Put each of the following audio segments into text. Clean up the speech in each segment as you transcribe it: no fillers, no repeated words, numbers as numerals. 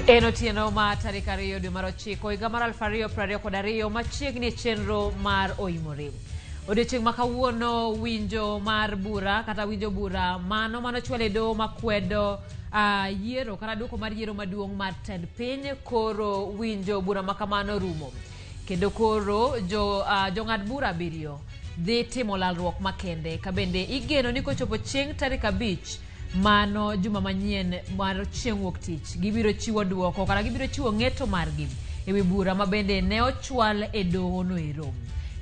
En otieno ma tarik 2 dwe mar 9 higa mar 2022 machiegni e chenro mar Oimore. Odiochieng' ma kawuono winjo mar bura kata winjo bura mano manochwal e doho makwedo yiero kata duoko mar yiero maduong' mar tend piny koro winjo bura ma kamano rumo. Kendo koro jong'ad bura 7 dhi timo lalruok makende ka bende igeno ni kochopo chieng' tarik 5 mano juma manyien mar chieng' wuok tich gibiro chiwo duoko kata gibiro chiwo ng'eto margi ewi bura ma bende ne ochwal e doho noero.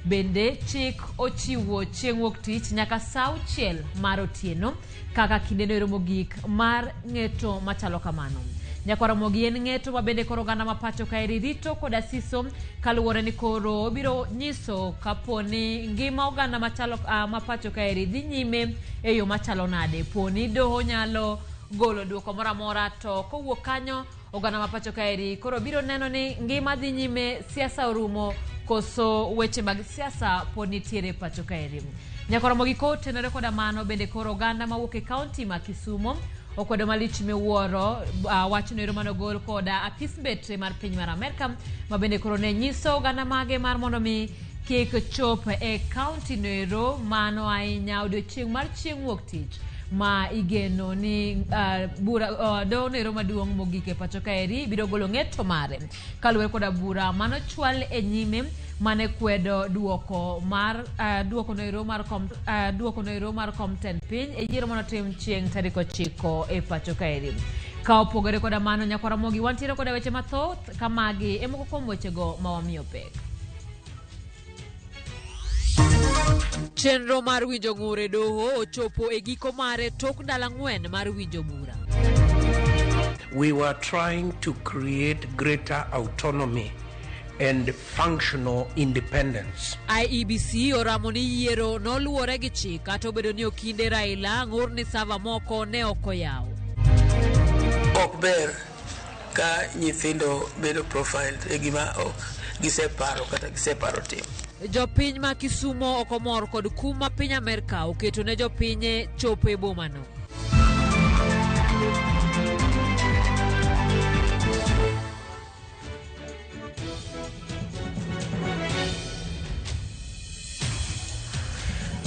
Bende chik ochiwo chieng' wuok tich nyaka saa 6 mar otieno kaka kinde noero mogik mar ng'eto machalo kamano. Nyakwar Ramogi en ng'eto ma bende koro oganda ma pacho kaeri rito koda siso kaluwore ni koro obiro nyiso kapo ni ngima oganda machalo ma pacho kaeri dhi nyime e yo machalo nade. Poni doho nyalo golo duoko moro amora to kowuok kanyo oganda ma pacho kaeri koro biro neno ni ngima dhi nyime, siasa orumo koso weche mag siasa pod nitiere pacho kaeri. Nyakwar Ramogi kotenore koda mano bende koro oganda mawuok e kaunti ma Kisumo okwedo malich miwuoro wachno ero manogol koda apis mbetre mar piny mar Amerka ma bende koro ne nyiso oganda mage mar mondo mi kik chop e kaunti noero mano ahinya odiochieng' mar chieng' wuok tich ma igeno ni bura doho noero maduong' mogik e pacho kaeri biro golo ng'eto mare kaluwore koda bura manochwal e nyime mane kwedo duoko mar duoko noero mar kom duoko noero mar kom tend piny e yiero manotim chieng' tarik 9 e pacho kaeri. Ka opogore koda mano Nyakwar Ramogi wantiere koda weche mathoth kamagi e moko kuom wechego ma wamiyo pek. Chenro mar winjo ng'ur e doho ochopo e giko mare tok ndalo 4 mar winjo bura. We were trying to create greater autonomy and functional independence. IEBC oramo ni yiero noluwore gi chik kata obedo ni okinde Raila ng'ur ni sava moko ne ok oyaw. Ok ber ka nyithindo bedo profiled e gima ok giseparo kata giseparo timo. Jopiny ma Kisumo ok omor kod kum ma piny Amerka oketo ne jopinye chopo e bomano.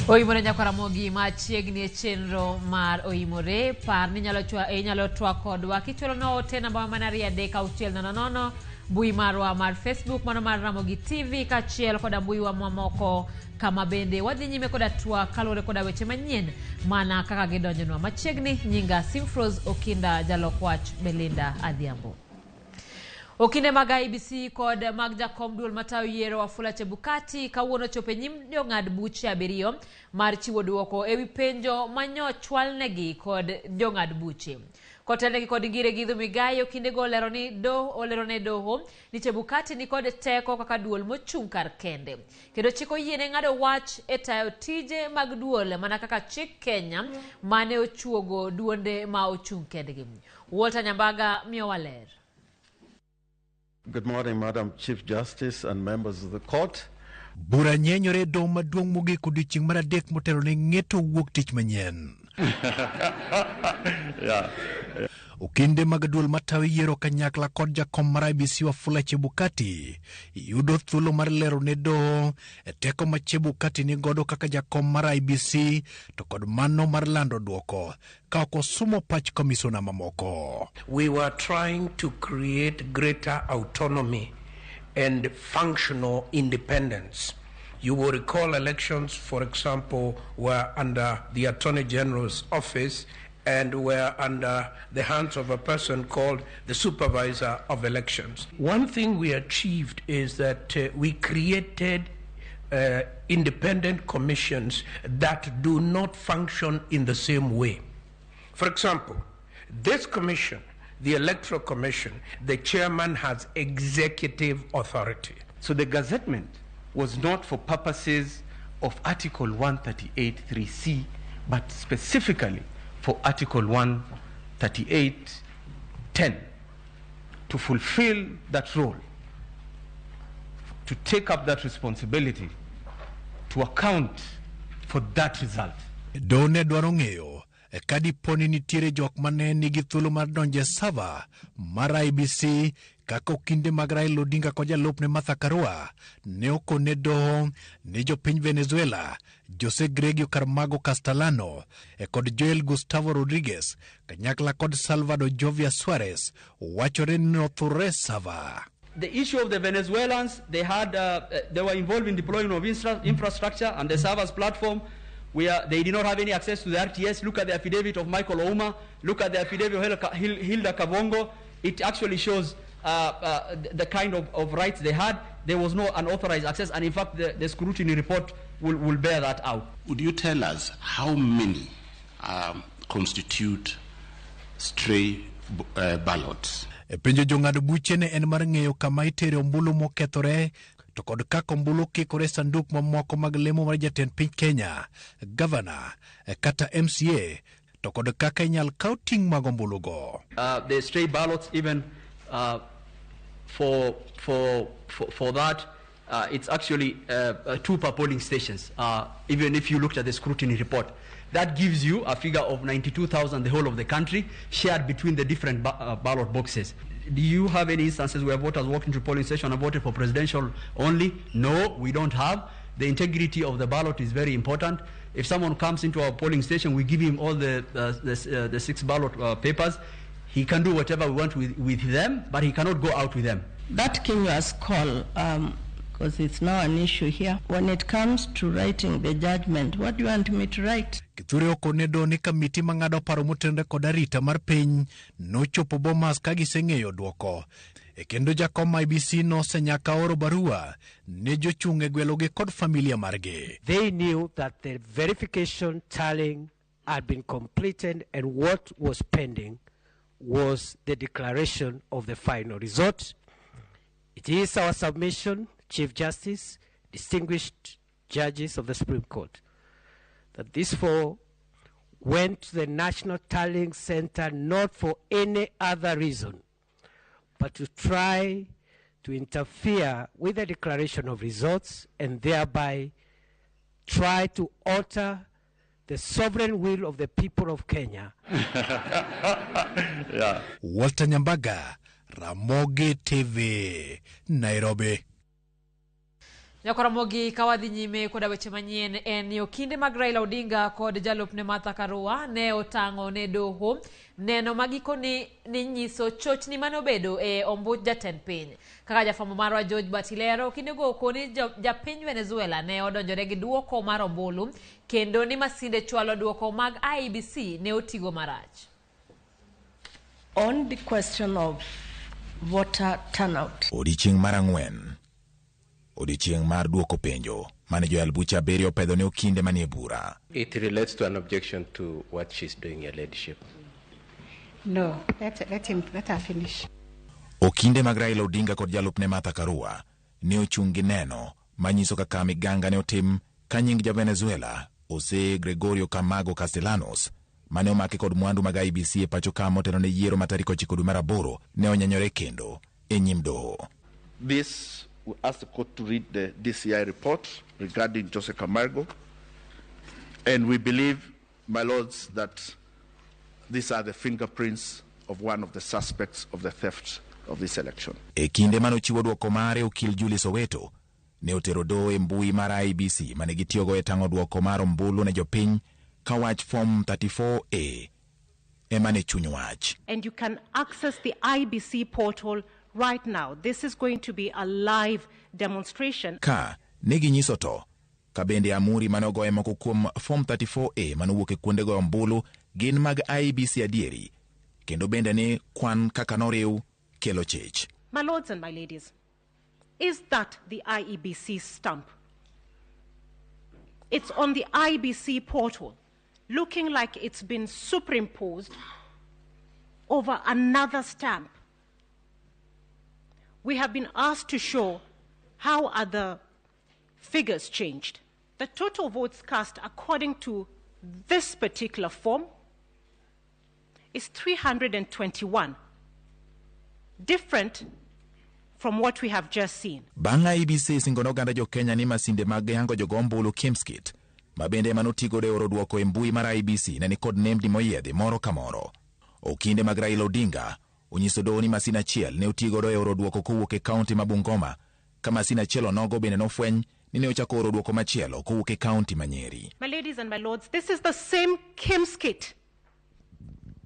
Oimore Nyakwar Ramogi machiegni e chenro mar Oimore. Par ni inyalo twak kodwa kichwalo nwa ote namba mana 2 3 6 0 0 mbui marwa mar Facebook mano mar Ramogi TV kaachiel koda mbui wa mamoko kama bende wadhi nyime koda twak kaluwore koda weche manyien mana kaka gidonjonwa machiegni. Nyinga Simfrose Okinda, jalok wach Belinda Adhiambo. Okinde mag IEBC kod mag jakom duol matayo yiero Wafula Chebukati kawuono chopo e nyim jong'ad buche 7 mar chiwo duoko ewi penjo manyochwalnegi kod jong'ad buche. Kotelnegi kod Ngire Githu Migai, okindego olero ne doho ni Chebukati ni kod teko kaka duol mochung' kar kende. Kendo chik oyiene ng'ado wach e tayo tije mag duol mana kaka chik Kenya mane ochuogo duonde ma ochung' kendgi. Walter Nyambaga miyowa ler. Good morning, Madam Chief Justice and members of the court. Bura nyenyore e doho maduong' mogik odiochieng' mar 3 motelo ne ng'eto wuok tich manyien. Okinde mag duol matayo yiero kanyakla kod jakom mar IEBC Wafula Chebukati yudo thuolo mar lero ne doho e teko ma Chebukati ni godo kaka jakom mar IEBC to kod mano mar lando duoko ka ok osumo pach komisona mamoko. We were trying to create greater autonomy and functional independence. You will recall elections, for example, were under the Attorney General's office and were under the hands of a person called the Supervisor of Elections. One thing we achieved is that we created independent commissions that do not function in the same way. For example, this commission, the Electoral Commission, the chairman has executive authority. So the gazettement was not for purposes of Article 138.3c, but specifically for Article 138.10, to fulfill that role, to take up that responsibility, to account for that result. Doho ne dwaro ng'eyo Ka dipo ni nitiere jok mane nigi thuolo mar donjo e server mar IEBC kaka okinde mag Raila Odinga kod jalupne Martha Karua ne okone doho ni jopiny Venezuela Jose Gregorio Camargo Castellano kod Joel Gustavo Rodriguez kanyakla kod Salvador Jovia Suarez wachore ni nothurre server. The issue of the Venezuelans, they were involved in deploying of infrastructure and the servers platform. They did not have any access to the RTS. Look at the affidavit of Michael Ouma. Look at the affidavit of Hilda Kavongo. It actually shows the kind of rights they had. There was no unauthorized access, and in fact, the scrutiny report will bear that out. Would you tell us how many constitute stray ballots? E penjo jong'ad buche ne en mar ng'eyo kama itere ombulu mokethore to kod kaka ombulu kikore e sanduk mamoko mag lemo mar jatend piny Kenya, gavana kata MCA to kod kaka inyal kaw ting' mag ombulugo. The stray ballots, even for that, it's actually 2 per polling stations, even if you looked at the scrutiny report. That gives you a figure of 92,000, the whole of the country, shared between the different ballot boxes. Do you have any instances where voters walked into polling station and voted for presidential only? No, we don't have. The integrity of the ballot is very important. If someone comes into our polling station, we give him all the 6 ballot papers. He can do whatever we want with them, but he cannot go out with them. That Kinyua's call, because it's now an issue here. When it comes to writing the judgment, what do you want me to write? Kithure okone ni kamiti mang'ado paro motenore kod arita mar piny nochopo Bomas ka giseng'eyo duoko. E kendo jakom IEBC nosenyaka oro barua ne jochung' e gwelogi kod familia margi. They knew that the verification tallying had been completed and what was pending was the declaration of the final result. It is our submission, Chief Justice, distinguished judges of the Supreme Court, that these 4 went to the National Tallying Center not for any other reason, but to try to interfere with the declaration of results and thereby try to alter the sovereign will of the people of Kenya. Yeah. Walter Nyambaga, Ramogi TV, Nairobi. Nyakoramogi ka wadhi nyime koda weche manyien en ni okinde mag Raila Odinga kod jalupne Martha Karua ne otang'o ne doho neno ma gikone ne nyiso chochni mane obedo e ombuch jatend piny. Kaka jafwambo marwa George Batilero, okindego okoni japiny Venezuela ne odonjore gi duoko mar ombulu kendo ni masinde chwalo duoko mag IEBC ne otigo marach. On the question of voter turnout. Odiechieng' mar ang'wen. Odiechieng' mar duoko penjo mane joyal buche abiriyo opedho ne okinde manie bura. It relates to an objection to what she's doing, Your Ladyship. No, let her finish. Okinde mag Raila Odinga kod jalupne Martha Karua ne ochung' gi neno manyiso kaka miganga ne otim ka nying ja Venezuela Jose Gregorio Camargo Castellanos mane omaki kod mwandu mag IEBC e pacho ka motelo ne yiero ma tarik 9 dwe mar aboro ne onyenyore kendo e nyim doho. This we ask the court to read the DCI report regarding Jose Camargo, and we believe, my lords, that these are the fingerprints of one of the suspects of the theft of this election. E kinde mane ochiwo duoko mare, okil Julius Oweto ne otero doho e mbui mar IEBC mane gitiyogo e tang'o duoko mar ombulu ne jopiny ka wach form 34A ema ne chuny wach. And you can access the IEBC portal right now. This is going to be a live demonstration. Ka ne ginyiso to ka bende amuri mane ogoye moko kuom form 34A mane owuok e kuonde goyo ombulu gin mag IEBC adieri, kendo bende ni kwan kaka noriw kelo chich. My lords and my ladies, is that the IEBC stamp? It's on the IEBC portal, looking like it's been superimposed over another stamp. We have been asked to show how are the figures changed. The total votes cast according to this particular form is 321, different from what we have just seen. Bang' IEBC singo ne oganda jo Kenya ni masinde mag yango jogo ombulu KIEMS kit ma bende ema notigodo e oro dwoko e mbui mar IEBC ne nikod nembni moyiedhi moro ka moro. Okinde mag Raila Odinga onyiso doho ni masin achiel ne otigodo e oro dwoko kowuok e kaunti ma Bungoma, ka masin achiel onogo bende nofweny ni ne ochako oro dwoko machielo kowuok e kaunti ma Nyeri. My ladies and my lords, this is the same KIMS kit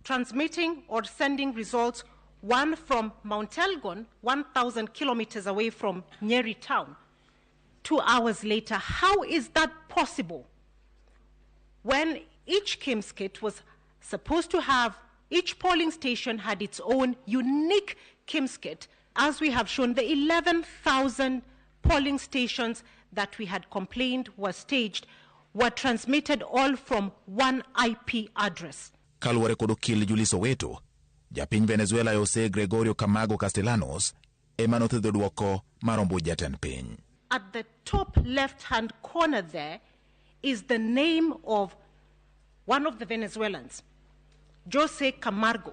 transmitting or sending results, one from Mount Elgon, 1,000 kilometers away from Nyeri town. 2 hours later, how is that possible? When each KIMS kit was supposed to have, each polling station had its own unique KIMS kit, as we have shown, the 11,000 polling stations that we had complained were staged were transmitted all from one IP address. Kaluwore kod okil Julius Oweto, japiny Venezuela Jose Gregorio Camargo Castellanos ema nothedho dwoko mar ombuch jatend piny. At the top left-hand corner there is the name of one of the Venezuelans, Jose Camargo.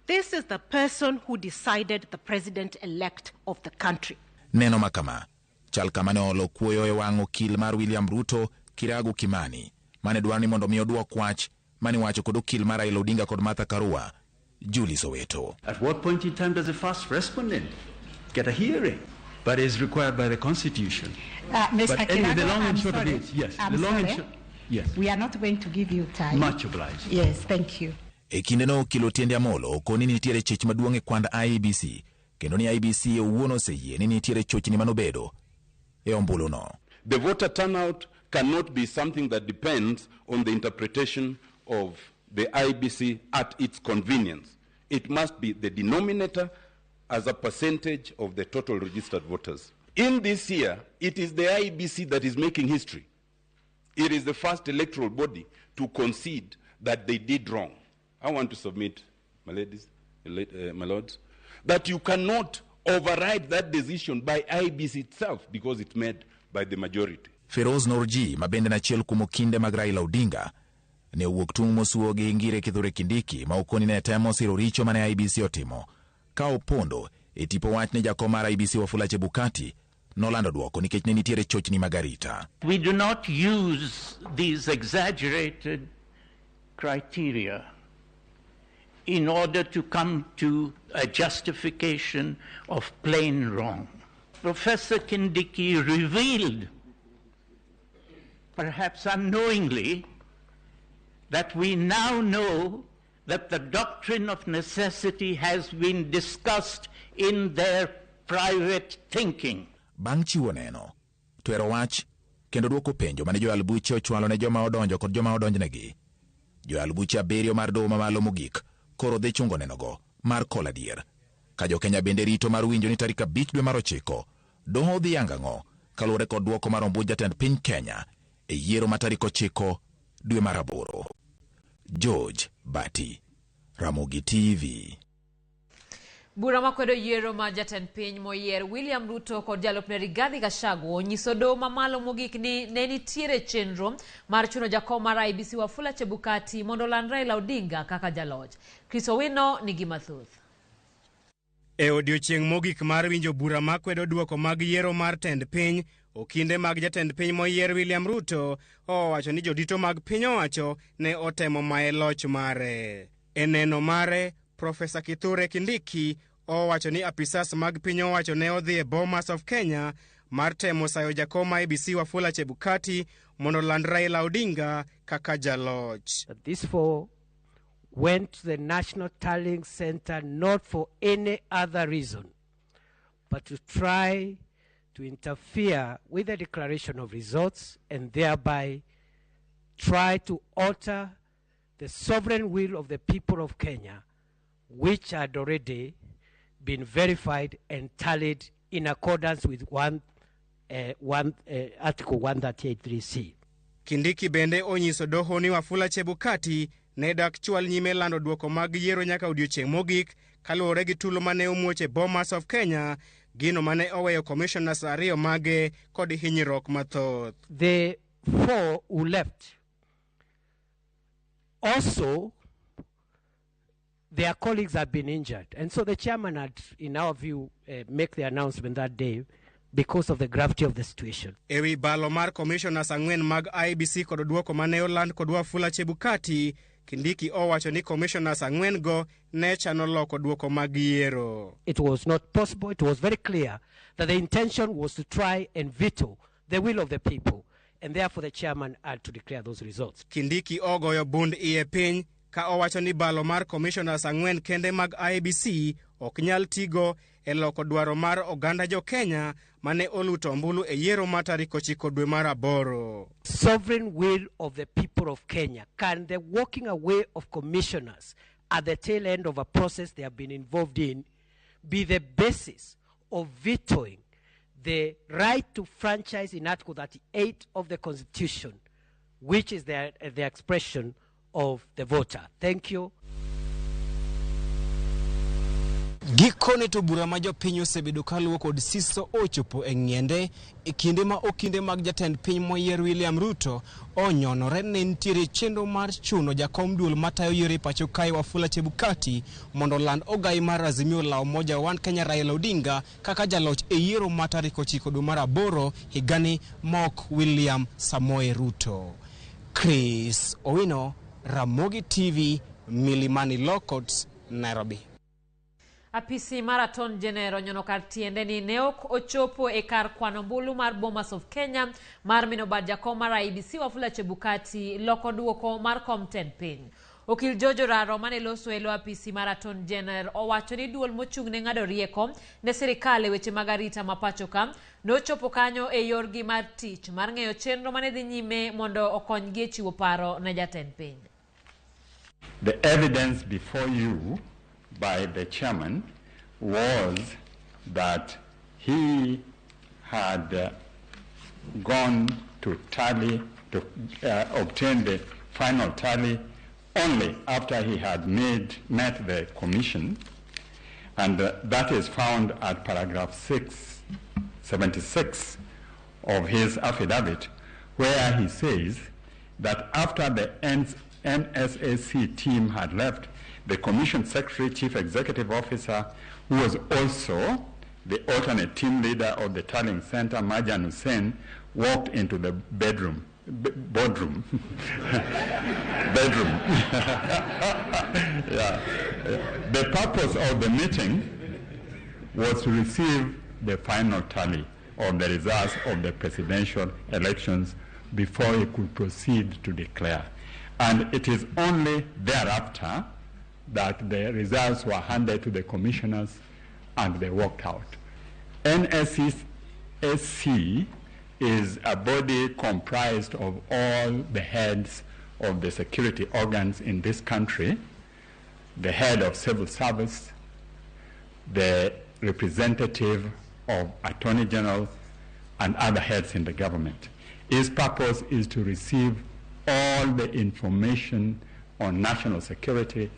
This is the person who decided the president-elect of the country. Neno makama chal kama ne olo kuoyo e wang' okil mar William Ruto, Kiragu Kimani, mane dwaro ni mondo mi oduok wach mane wacho kod okil mar Raila Odinga kod Martha Karua, Julius Oweto. At what point in time does the first respondent get a hearing? But is required by the Constitution. Mr. But anyway, the Kiragu, long and I'm short of sorry. it, yes. I'm the long and sorry. short, yes. We are not going to give you time. Much obliged. Yes, thank you. E kindeno okil Otiende Amolo okoni ni nitiere chich maduong' e kwand IEBC kendo ni IEBC owuon oseyie ni nitiere chochni manobedo e ombuluno. The voter turnout cannot be something that depends on the interpretation of the IEBC at its convenience. It must be the denominator as a percentage of the total registered voters. In this year, it is the IEBC that is making history. It is the first electoral body to concede that they did wrong. I want to submit, my ladies, my lords, that you cannot override that decision by IEBC itself because it's made by the majority. Feroz Norji, ma bende en achiel kuom okinde mag Raila Odinga, ne owuok tung' mosuo gi Ngire Kithure Kindiki ma okoni ne temo siro richo mane IEBC otimo ka opondo e tipo wach ni jakom mar IEBC Wafula Chebukati nolando dwoko nikech ne nitiere chochni mag arita. We do not use these exaggerated criteria in order to come to a justification of plain wrong. Professor Kindiki revealed, perhaps unknowingly, that we now know that the doctrine of necessity has been discussed in their private thinking. Bang' chiwo neno, twero wach kendo dwoko penjo mane joyal buche ochwalo ne joma odonjo kod joma odonjnegi. Joyal buche abiriyo mar doho mamalo mogik koro dhi chungo nenogo mar kolo adier. Ka jokenya bende rito mar winjo ni tarik 5 dwe mar 9 doho dhi yango ang'o kaluwore kod dwoko mar ombuch jatend piny Kenya e yiero ma tarik 9 dwe mar 8. George Bati, Ramogi TV. Bura makwedo yiero ma jatend piny moyier William Ruto kod jalupne Rigathi Gachagua onyiso doho mamalo mogik ni ne nitiere chenro mar chuno jakom mar IEBC Wafula Chebukati mondo oland Raila Odinga kaka jaloch. Chris Owino nigi mathoth. E odiochieng' mogik mar winjo bura makwedo duoko mag yiero mar tend piny, okinde mag jatend piny moyier William Ruto owacho ni jodito mag piny owacho ne otemo maye loch mare. E neno mare, Profesa Kithure Kindiki owacho ni apisas mag piny owacho ne odhi e Bomas of Kenya mar temo sayo jakom IEBC Wafula Chebukati mondo oland Raila Odinga kaka jaloch. These four went to the National Tallying Center not for any other reason but to try to interfere with the declaration of results and thereby try to alter the sovereign will of the people of Kenya, which had already been verified and tallied in accordance with Article 138.3c. Kindiki bende onyiso doho ni Wafula Chebukati ne dak chwal nyime lando duoko mag yiero nyaka odiochieng' mogik kaluwore gi tulo mane omuoch e Bomas of Kenya, gino mane oweyo commissioners ariyo mage kod hinyruok mathoth. The four who left also, their colleagues have been injured. And so the chairman had, in our view, make the announcement that day because of the gravity of the situation. Ewi balo mar commissioners ang'wen mag IEBC kod duoko mane oland kod Wafula Chebukati, Kindiki owacho ni commissioners ang'wen go ne chano loko duoko mag yiero. It was not possible. It was very clear that the intention was to try and veto the will of the people, and therefore the chairman had to declare those results. Kindiki ogoyo bund iye piny ka owacho ni balo mar commissioners ang'wen kende mag IEBC ok nyal tigo e loko dwaro mar oganda jo Kenya mane oluto ombulu e yiero mar tarik 9 dwe mar 8. Sovereign will of the people of Kenya. Can the walking away of commissioners at the tail end of a process they have been involved in be the basis of vetoing the right to franchise in Article 38 of the Constitution, which is the expression of the voter? Thank you. Gikone to bura ma jopiny osebedo kaluwo kod siso ochopo e ng'iende e kinde ma okinde mag jatend piny moyier William Ruto onyonore ne nitiere chenro mar chuno jakom duol matayo yiero e pacho kae Wafula Chebukati mondo oland ogai mar Azimio la Umoja One Kenya Raila Odinga kaka jaloch e yiero ma tarik 9 dwe mar 8 higani mok William Samoei Ruto. Chris Owino, Ramogi TV, Milimani Law Courts, Nairobi. Apisi mar Attorney General onyono kar tiende ni ne ok ochopo e kar kwano ombulu mar Bomas of Kenya mar mino bad jakom mar IEBC Wafula Chebukati loko duoko mar kom tend piny. Okil George Oraro mane loso e lo apisi mar Attorney General owacho ni duol mochung' ne ng'ado rieko ne sirikal e weche mag arita ma pacho ka nochopo kanyo e yorgi mar tich mar ng'eyo chenro mane dhi nyime mondo okonygi e chiwo paro ne jatend piny. The evidence before you by the chairman was that he had gone to tally, to obtain the final tally only after he had met the commission, and that is found at paragraph 676 of his affidavit, where he says that after the NSAC team had left, the Commission Secretary, Chief Executive Officer, who was also the alternate team leader of the tallying center, Marjan Hussein, walked into the bedroom, boardroom, bedroom. Yeah. The purpose of the meeting was to receive the final tally of the results of the presidential elections before he could proceed to declare. And it is only thereafter that the results were handed to the commissioners and they walked out. NSSC is a body comprised of all the heads of the security organs in this country, the head of civil service, the representative of Attorney General, and other heads in the government. Its purpose is to receive all the information on national security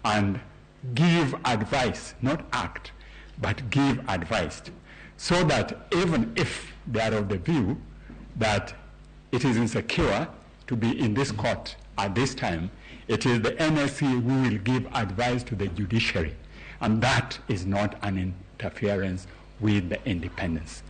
and give advice, not act, but give advice, so that even if they are of the view that it is insecure to be in this court at this time, it is the NSC who will give advice to the judiciary, and that is not an interference with the independence.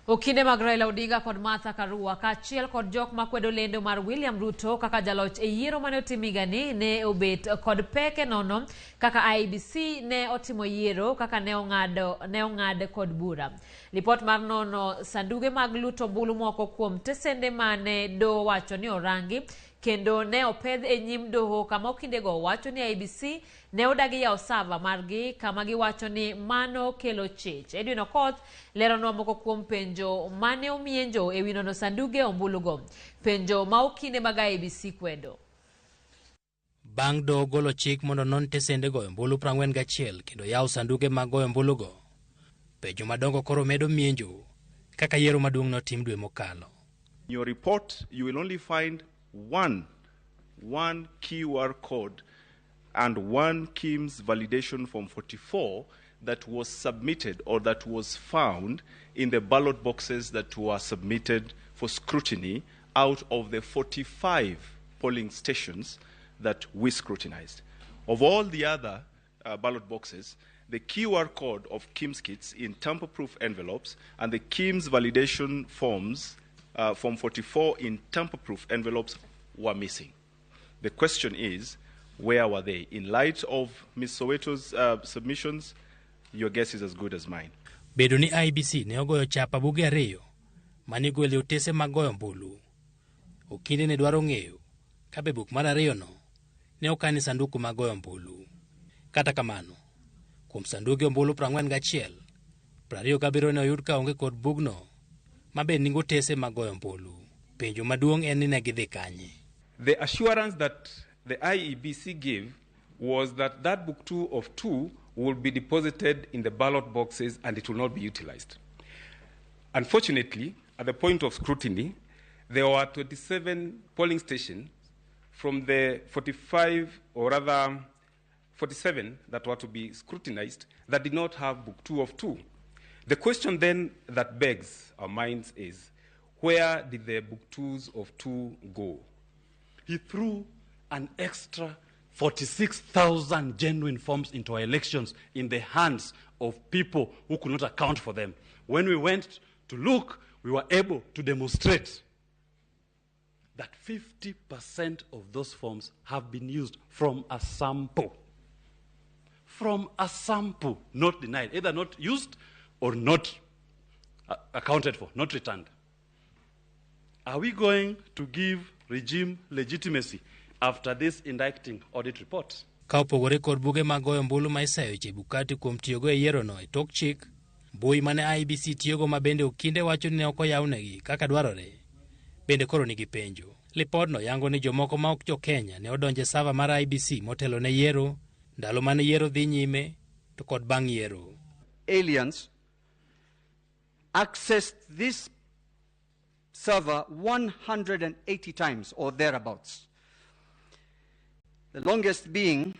Okinde mag Raila Odinga kod Martha Karua kaachiel kod jok makwedo lendo mar William Ruto kaka jaloch e yiero mane otim higani ne obet kod pek e nono kaka IEBC ne otimo yiero kaka ne ong'ad kod bura. Lipot mar nono sanduge mag luto ombulu moko kuom tesende mane doho wacho ni orangi kendo ne opedh e nyim doho kama okindego wacho ni IEBC ne odagi yawo sava margi kama giwacho ni mano kelo chich. Edwin Okoth leronwa moko kuom penjo mane omienjo ewi nono sanduge ombulugo. Penjo ma okinde mag IEBC kwedo. Bang' doho golo chik mondo non tesende goyo ombulu 41 kendo yawo sanduge mag goyo ombulugo, penjo madongo koro medo mienjo kaka yiero maduong' notim dwe mokalo. In your report, you will only find one QR code and one KIMS validation form 44 that was submitted or that was found in the ballot boxes that were submitted for scrutiny out of the 45 polling stations that we scrutinized. Of all the other ballot boxes, The QR code of KIMS kits in tamper-proof envelopes and the KIMS validation forms, Form 44 in tamper-proof envelopes, were missing. The question is, where were they? In light of Ms. Soweto's submissions, your guess is as good as mine. Bedo ni IEBC ne ogoyo chapa buge ariyo mane igolo e otese mag goyo ombulu. Okinde ne dwaro ng'eyo kabe buk mar ariyono ne okan e sanduku mag goyo ombulu. Kata kamano, kuom sanduge ombulu 41, 27 ne oyud ka onge kod bugno ma be nigo otese mag goyo ombulu. Penjo maduong' en ni ne gidhi kanye. The assurance that the IEBC gave was that that book 2 of 2 will be deposited in the ballot boxes and it will not be utilized. Unfortunately, at the point of scrutiny, there were 27 polling stations from the 45, or rather 47 that were to be scrutinized that did not have book 2 of 2. The question then that begs our minds is, where did the book 2s of 2 go? He threw an extra 46,000 genuine forms into our elections in the hands of people who could not account for them. When we went to look, we were able to demonstrate that 50% of those forms have been used from a sample. From a sample, not denied, either not used or not accounted for, not returned. Are we going to give regime legitimacy after this indicting audit report? Ka opogore kod buge mag goyo ombulu ma iseyo Chebukati kuom tiyogo e yierono e tok chik, mbui mane IEBC tiyogo ma bende okinde wacho ni ne ok oyawnegi kaka dwarore, bende koro nigi penjo. Lipodno yango ni jomoko ma ok jo-Kenya ne odonjo e sava mar IEBC motelo ne yiero, ndalo mane yiero dhi nyime, to kod bang' yiero. Aliens accessed this server 180 times or thereabouts. The longest being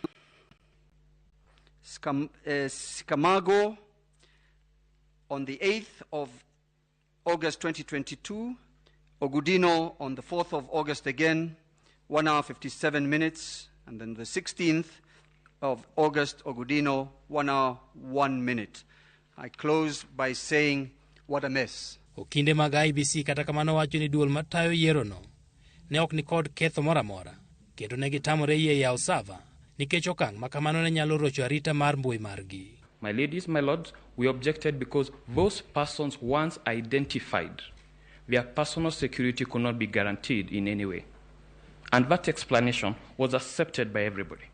Scamago on the 8th of August 2022, Ogudino on the 4th of August again, 1 hour 57 minutes, and then the 16th of August, Ogudino, 1 hour 1 minute. I close by saying, what a mess. Okinde mag IEBC kata kamano wacho ni duol matayo yierono ne ok ni kod ketho moro amora, kendo ne gitamore yie yawo sava nikech okang' ma kamano ne nyalo rocho arita mar mbui margi. My ladies, my lords, we objected because those persons once identified, their personal security could not be guaranteed in any way. And that explanation was accepted by everybody.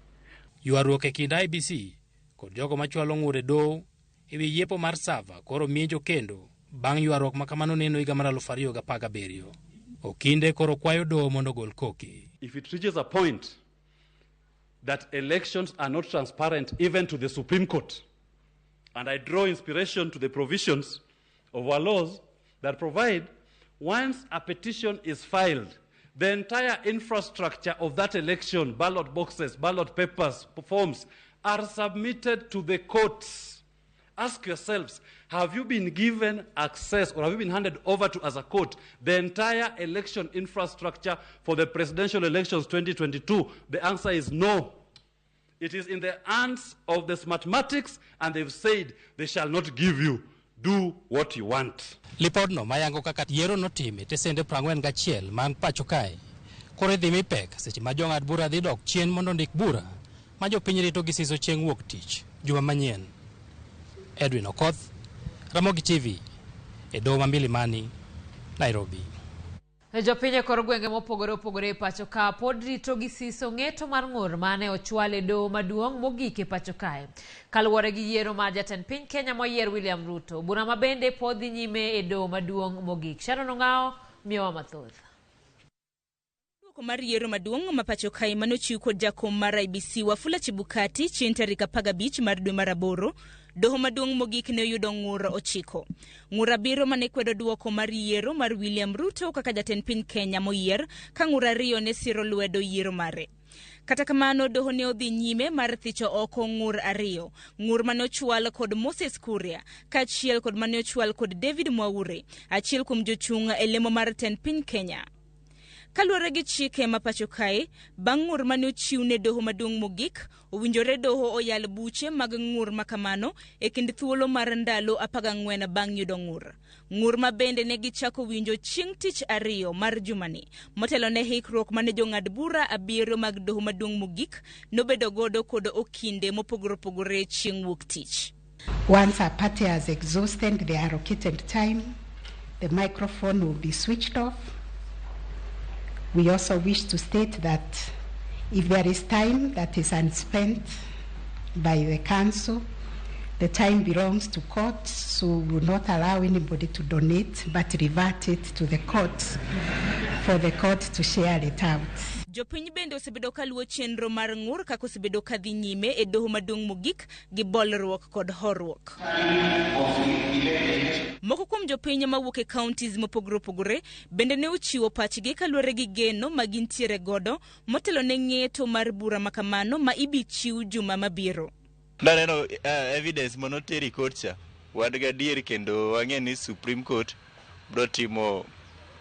Ywaruok e kind IEBC kod jogo machwalo ng'ur e doho e wi yiepo mar sava koro mienjo kendo bang' ywaruok ma kamano neno higa mar 2017. Okinde koro kwayo doho mondo ogol koke. If it reaches a point that elections are not transparent even to the Supreme Court, and I draw inspiration to the provisions of our laws that provide once a petition is filed, the entire infrastructure of that election, ballot boxes, ballot papers, forms, are submitted to the courts. Ask yourselves, have you been given access or have you been handed over to as a court the entire election infrastructure for the presidential elections 2022? The answer is no. It is in the hands of the Smartmatics, and they've said they shall not give you. Do what you want. Lipodno mayango kaka yiero notim e tesende 41 man pacho kae koro idhi mi pek seche ma jong'ad bura dhi dok chien mondo ndik bura ma jopiny rito gi siso chieng' wuok tich juma manyien. Edwin Okoth, Ramogi TV, e doho ma Milimani, Nairobi. Jopiny e kor gwenge mopogore opogore e pacho ka pod rito gi siso ng'eto mar ng'ur mane ochwal e doho maduong' mogik e pacho kae. Kaluwore gi yiero mar jatend piny Kenya moyier William Ruto, bura ma bende pod dhi nyime e doho maduong' mogik. Sharon Ong'ao miyowa mathoth. Duoko mar yiero maduong' ma pacho kae manochiw kod jakom mar IEBC Wafula Chebukati chieng' tarik 15 mar dwe mar aboro, doho maduong' mogik ne oyudo ng'ur 9. Ng'ur 7 mane kwedo duoko mar yiero mar William Ruto kaka jatend piny Kenya moyier, ka ng'ur 2 ne siro lwedo yiero mare. Kata kamano, doho ne odhi nyime mar thicho oko ng'ur 2, ng'ur mane ochwal kod Moses Kuria kaachiel kod mane ochwal kod David Mwaure, achiel kuom jochung' e lemo mar tend piny Kenya. Kaluwore gi chike ma pacho kae, bang' ng'ur mane ochiw ne doho maduong' mogik, owinjore doho oyal buche mag ng'ur ma kamano e kind thuolo mar ndalo 14 bang' yudo ng'ur. Ng'ur ma bende ne gichako winjo chieng' tich ariyo mar jumani, motelo ne hikruok mane jong'ad bura abiriyo mag doho maduong' mogik nobedo godo kod okinde mopogore opogore chieng' wuok tich. Once a party has exhausted their allocated time, the microphone will be switched off. We also wish to state that if there is time that is unspent by the council, the time belongs to court, so we will not allow anybody to donate, but revert it to the court for the court to share it out. Jopiny bende osebedo ka luwo chenro mar ng'ur kaka osebedo ka dhi nyime e doho maduong' mogik gi bolruok kod horuok. Moko kuom jopiny mawuok e counties mopogore opogore bende ne ochiwo pachgi kaluwore gi geno ma gintiere godo motelo ne ng'eto mar bura ma kamano ma ibi chiw juma mabiro. Naneno evidence manoter e court cha, wan gadier kendo wang'e ni Supreme Court biro timo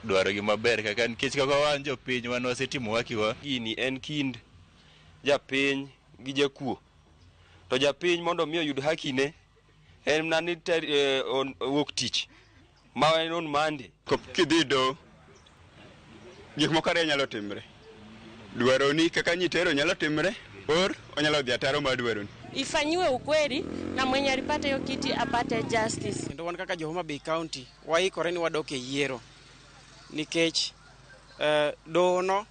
dwarogi maber kaka nikech kaka wan jopiny wan wasetimo hakiwa. Gini en kind japiny gi jakuo. To japiny mondo mi oyud hakine en mana ni wuok tich ma en on Monday. Kidhi doho, gik moko ariyo nyalo timre. Dwaroni kaka nyitero nyalo timre or onyalo dhi ataro mar dwaroni. Ifanyiwe ukweli na mwenye alipata hiyo kiti apate justice. Kendo wan kaka jo Homa Bay County waikore ni wadok e yiero nikech doho no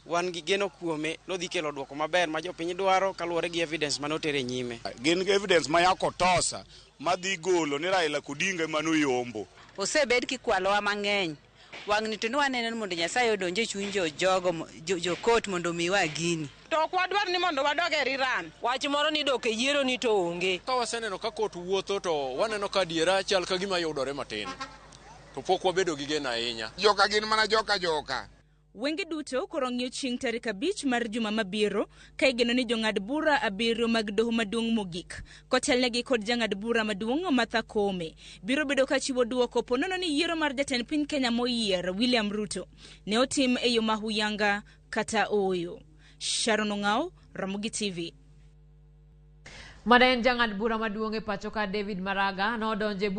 wan gi geno kuome nodhi kelo duoko maber ma jopiny dwaro kaluwore gi evidence mane oter e nyime. Gin evidence ma yako tosa madhi golo ni Raila Odinga ema noyombo. Osebed kikwalowa mang'eny. Wang'ni to nwaneno ni mondo Nyasaye odonj e chuny jogo jo court mondo omiwa gini. To ok wadwar ni mondo wadog e rerun. Wach moro ni dok e yiero ni to onge. Ka waseneno ka court wuotho to waneno ka adiera chal ka gima yudore matin. To pok wabedo gi geno ahinya. Joka gin mana joka joka. Wenge duto koro ng'iyo chieng' tarik 5 mar juma mabiro ka igeno ni jong'ad bura abiriyo mag doho maduong' mogik kotelnegi kod jang'ad bura maduong' Martha Koome biro bedo ka chiwo duoko ponono ni yiero mar jatend piny Kenya moyier William Ruto ne otim e yo mahuyanga kata ooyo. Sharon Ong'ao, Ramogi TV. Mane en jang'ad bura maduong' e pacho ka David Maraga nodonjo e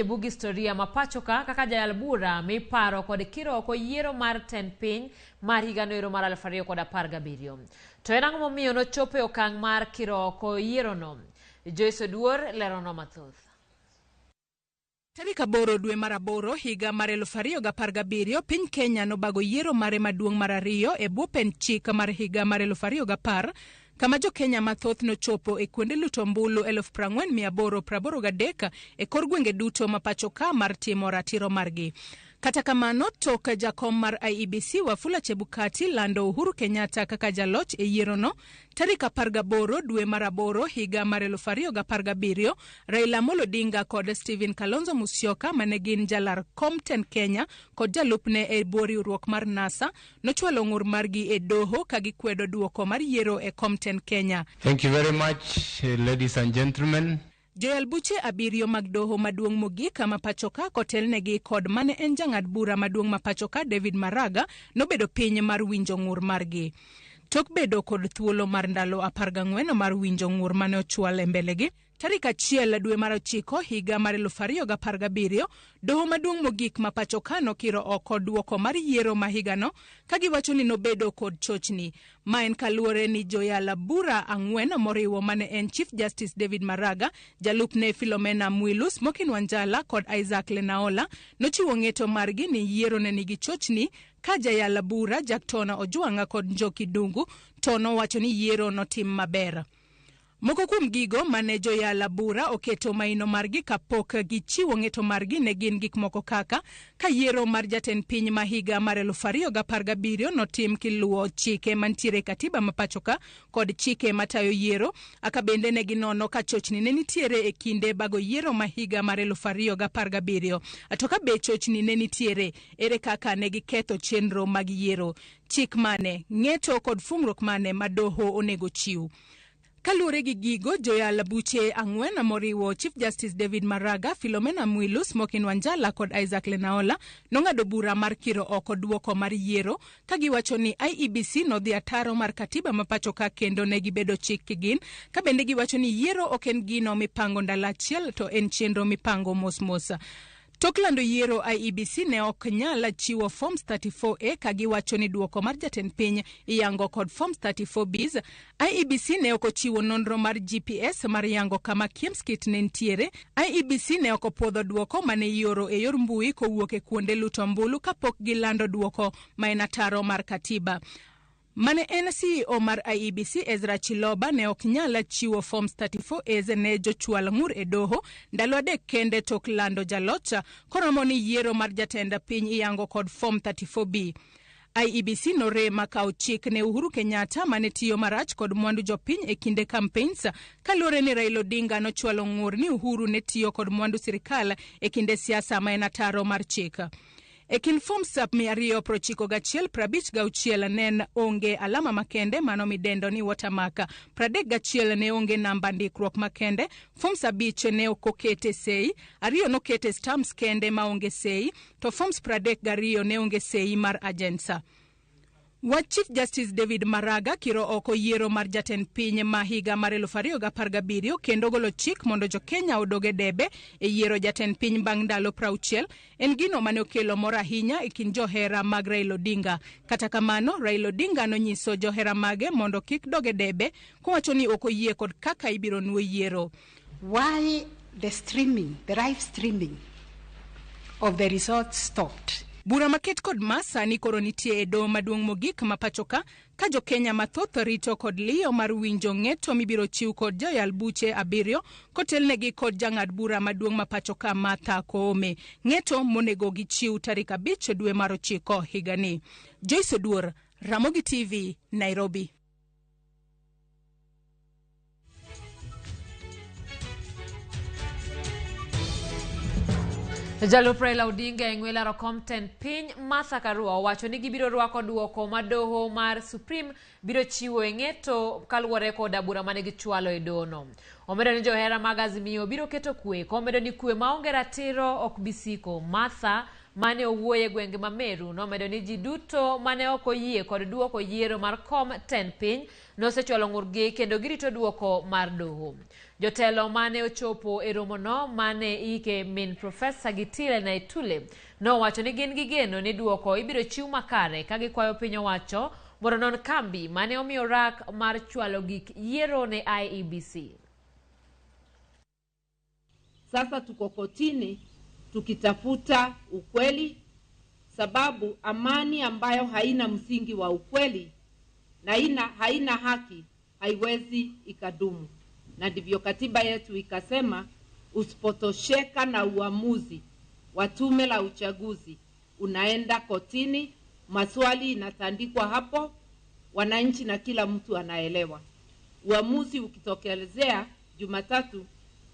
bug historia ma pacho ka kaka jayal bura miparo kod kiro oko yiero mar tend piny mar higano ero mar 2017. To en ang'o momiyo nochopo e okang' mar kiro oko yierono? Joyce Oduor lerono mathoth. Tarik 8 dwe mar 8 higa mar 2017 piny Kenya nobago yiero mare maduong' mar ariyo e bwo pend chik mar higa mar 2010 kama jo Kenya mathoth nochopo e kuonde luto ombulu 40,883 e kor gwenge duto ma pacho ka mar timo ratiro margi. Kata kamano, tok jakom mar IEBC Wafula Chebukati lando Uhuru Kenyatta kaka jaloch e yierono tarik 18 dwe mar 8 higa mar 2017, Raila Amolo Odinga kod Stephen Kalonzo Musyoka mane gin jalar kom tend Kenya kod jalupne e bwo riwruok mar NASA nochwalo ng'ur margi e doho ka gikwedo duoko mar yiero e kom tend Kenya. Thank you very much, ladies and gentlemen. Joyal buche abiriyo mag doho maduong' mogik ma pachoka kotelnegi kod mane en jang'ad bura maduong' ma pachoka David Maraga nobedo piny mar winjo ng'ur margi. Tok bedo kod thuolo mar ndalo 14 mar winjo ng'ur mane ochwal e mbelegi, tarik 1 dwe mar 9 higa mar 2017, doho maduong' mogik ma pachoka nokiro oko duoko mar yiero ma higano ka giwacho ni nobedo kod chochni. Ma en kaluwore ni joyal bura 4 moriwo mane en Chief Justice David Maraga, jalupne Philomena Mwilu, Smokin Wanjala kod Isaac Lenaola nochiwo ng'eto margi ni yiero ne nigi chochni ka jayal bura Jackton Ojwang' kod Njoki Dungu to nowacho ni yiero notim maber. Moko kuom gigo mane joyal bura oketo maino margi kapok gichiwo ng'eto margi ne gin gik moko kaka ka yiero mar jatend piny ma higa mar 2017 notim kiluwo chike mantiere e katiba ma pachoka kod chike matayo yiero. Aka bende ne ginono ka chochni ne nitiere e kinde bago yiero ma higa mar 2017. To ka be chochni ne nitiere, ere kaka ne giketho chenro mag yiero? Chik mane, ng'eto kod fungruok mane ma doho onego chiw? Kaluwore gi gigo, joyal buche ang'wen moriwo Chief Justice David Maraga, Philomena Mwilu, Smokin Wanjala kod Isaac Lenaola nong'ado bura mar kiro oko duoko mar yiero ka giwacho ni IEBC nodhi ataro mar katiba ma pacho ka kendo ne gibedo chik kigin, ka bende giwacho ni yiero ok en gino mipango ndalo achiel to en chenro mipango mos mos. Tok lando yiero, IEBC ne ok nyal chiwo forms 34A ka giwacho ni duoko mar jatend piny iyango kod forms 34Bs. IEBC ne ok ochiwo nonro mar GPS mar yango kama KIEMS kit ne nitiere. IEBC ne ok opuodho duoko mane ioro e yor mbui kowuok e kuonde luto ombulu kapok gilando duoko ma en ataro mar katiba. Mane en CEO mar IEBC Ezra Chiloba ne ok nyal chiwo forms 34As ne jochwal ng'ur e doho ndalo adek kende tok lando jaloch koromo ni yiero mar jatend piny iyango kod form 34B. IEBC norema kawo chik ne Uhuru Kenyatta mane tiyo marach kod mwandu jopiny e kinde campaigns kaluwore ni Raila Odinga nochwalo ng'ur ni Uhuru ne tiyo kod mwandu sirikal e kinde siasa ma en ataro mar chik. E kind forms 291, 56 ne onge alama makende mano midendo ni watermark, 31 ne onge namba ndikruok makende, forms 5 ne ok okete sei, 2 nokete stamps kende maonge sei, to forms 32 ne onge sei mar agents. Wach Chief Justice David Maraga kiro oko yiero mar jatend piny ma higa mar 2017 kendo golo chik mondo jo-Kenya odog e debe e yiero jatend piny bang' ndalo 60 en gino mane okelo mor ahinya e kind johera mag Raila Odinga. Kata kamano, Raila Odinga nonyiso johera mage mondo kik dog e debe kowacho ni ok oyie kod kaka ibiro nuo yiero. Why the streaming, the live streaming of the results stopped? Bura maket kod ma sani koro nitie e doho maduong' mogik ma pachoka ka jo-Kenya mathoth rito kod liyo mar winjo ng'eto mibiro chiw kod joyal buche 7 kotelnegi kod jang'ad bura maduong' ma pachoka Martha Koome. Ng'eto monego gichiw tarik 5 dwe mar 9 higani. Joyce Oduor, Ramogi TV, Nairobi. Jalup Raila Odinga e ng'we laro kom tend piny Martha Karua owacho ni gibiro rwako duoko ma doho mar Supreme biro chiwo e ng'eto kaluwore koda bura mane gichwalo e dohono. Omedo ni johera mag Azimio biro keto kwe, komedo ni kwe maonge ratiro ok bi siko. Martha mane owuoyo e gwenge ma Meru nomedo ni ji duto mane ok oyie kod duoko yiero mar kom tend piny nosechwalo ng'urgi kendo girito duoko mar doho. Jotelo mane ochopo e romono mane ike min Profesa Gitile Naitule nowacho ni gin gi geno ni duoko ibiro chiw makare ka gikwayo piny owacho mondo non kambi mane omiyo rak mar chwalo gik yiero ne IEBC. Sasa tuko kotini tukitafuta ukweli, sababu amani ambayo haina msingi wa ukweli na haina haki haiwezi ikadumu. Na ndivyo katiba yetu ikasema, usipotosheka na uamuzi wa tume la uchaguzi unaenda kotini, maswali inatandikwa hapo, wananchi na kila mtu anaelewa. Uamuzi ukitokelezea Jumatatu,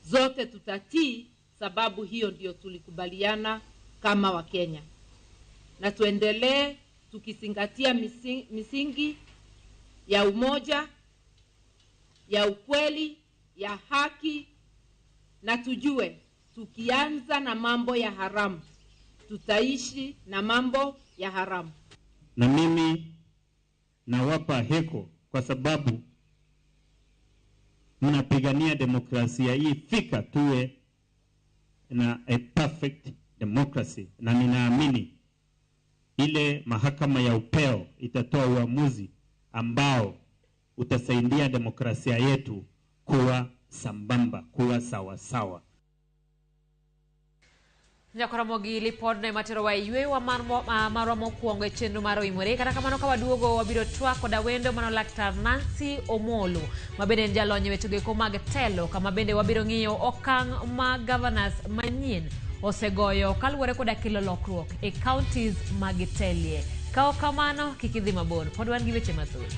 zote tutatii, sababu hiyo ndio tulikubaliana kama Wakenya. Na tuendelee tukizingatia misingi ya umoja, ya ukweli, ya haki, na tujue tukianza na mambo ya haramu tutaishi na mambo ya haramu. Na mimi nawapa heko kwa sababu mnapigania demokrasia hii, fika tuwe na a perfect democracy, na ninaamini ile mahakama ya upeo itatoa uamuzi ambao utasaidia demokrasia yetu kuwa sambamba, kuwa sawa sawa. Nyakoromogi lipodno ema terowa e yweyo marwa mokwongo e chenro mar Oimore. Kata kamano ka waduogo wabiro twak koda wendo mano Laktar Nancy Omolo ma bende en jalony e wechego eko mag telo, kama bende wabiro ng'iyo okang' ma governors manyien osegoyo kaluwore koda kelo lokruok e counties ma gitelie. Ka ok kamano, kik idhi mabor, pod wan gi weche mathoth.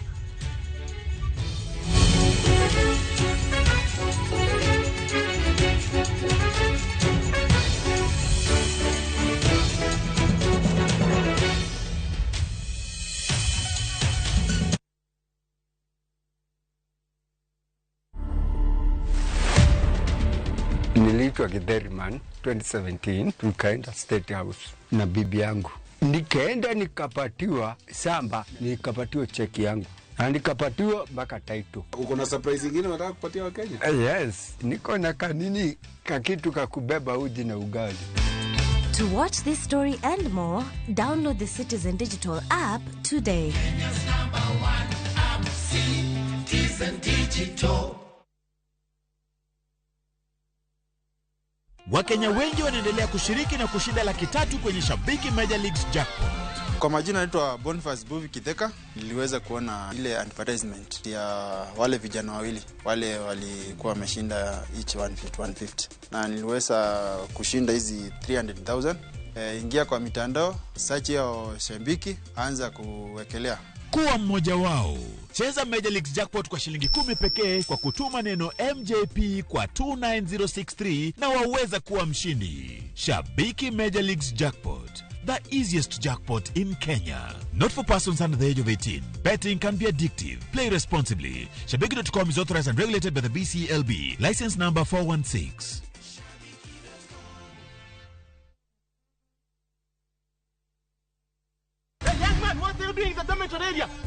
Niliitwa Githeriman 2017, tukaenda State House na bibi yangu, nikaenda nikapatiwa samba, nikapatiwa cheki yangu na nikapatiwa mpaka title. Uko na surprise ingine unataka kupatia Wakenya? Yes, niko na kanini kakitu kakubeba uji na ugali. To watch this story and more, download the Citizen Digital app today. Citizen Digital. Wakenya wengi wanaendelea kushiriki na kushinda 300,000 kwenye Shabiki Major Leagues Jackpot. Kwa majina naitwa Boniface Buvi Kitheka. Niliweza kuona ile advertisement ya wale vijana wawili wale walikuwa wameshinda each 150 150, na niliweza kushinda hizi 300,000. Ingia kwa mitandao, search ya Shabiki, anza kuwekelea. Kuwa mmoja wao. Cheza Major Leagues Jackpot kwa shilingi 10 pekee kwa kutuma neno MJP kwa 29063 na waweza kuwa mshindi. Shabiki Major Leagues Jackpot, the easiest jackpot in Kenya. Not for persons under the age of 18. Betting can be addictive. Play responsibly. Shabiki.com is authorized and regulated by the BCLB. License number 416.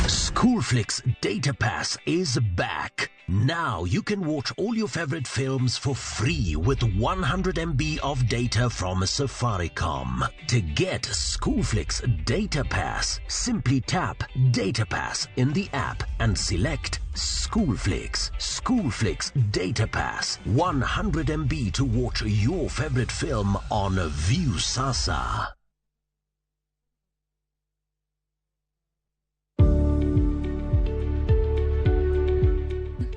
Schoolflix Data Pass is back. Now you can watch all your favorite films for free with 100 MB of data from Safaricom. To get Schoolflix Data Pass, simply tap Data Pass in the app and select Schoolflix. Schoolflix Data Pass, 100 MB to watch your favorite film on Viusasa.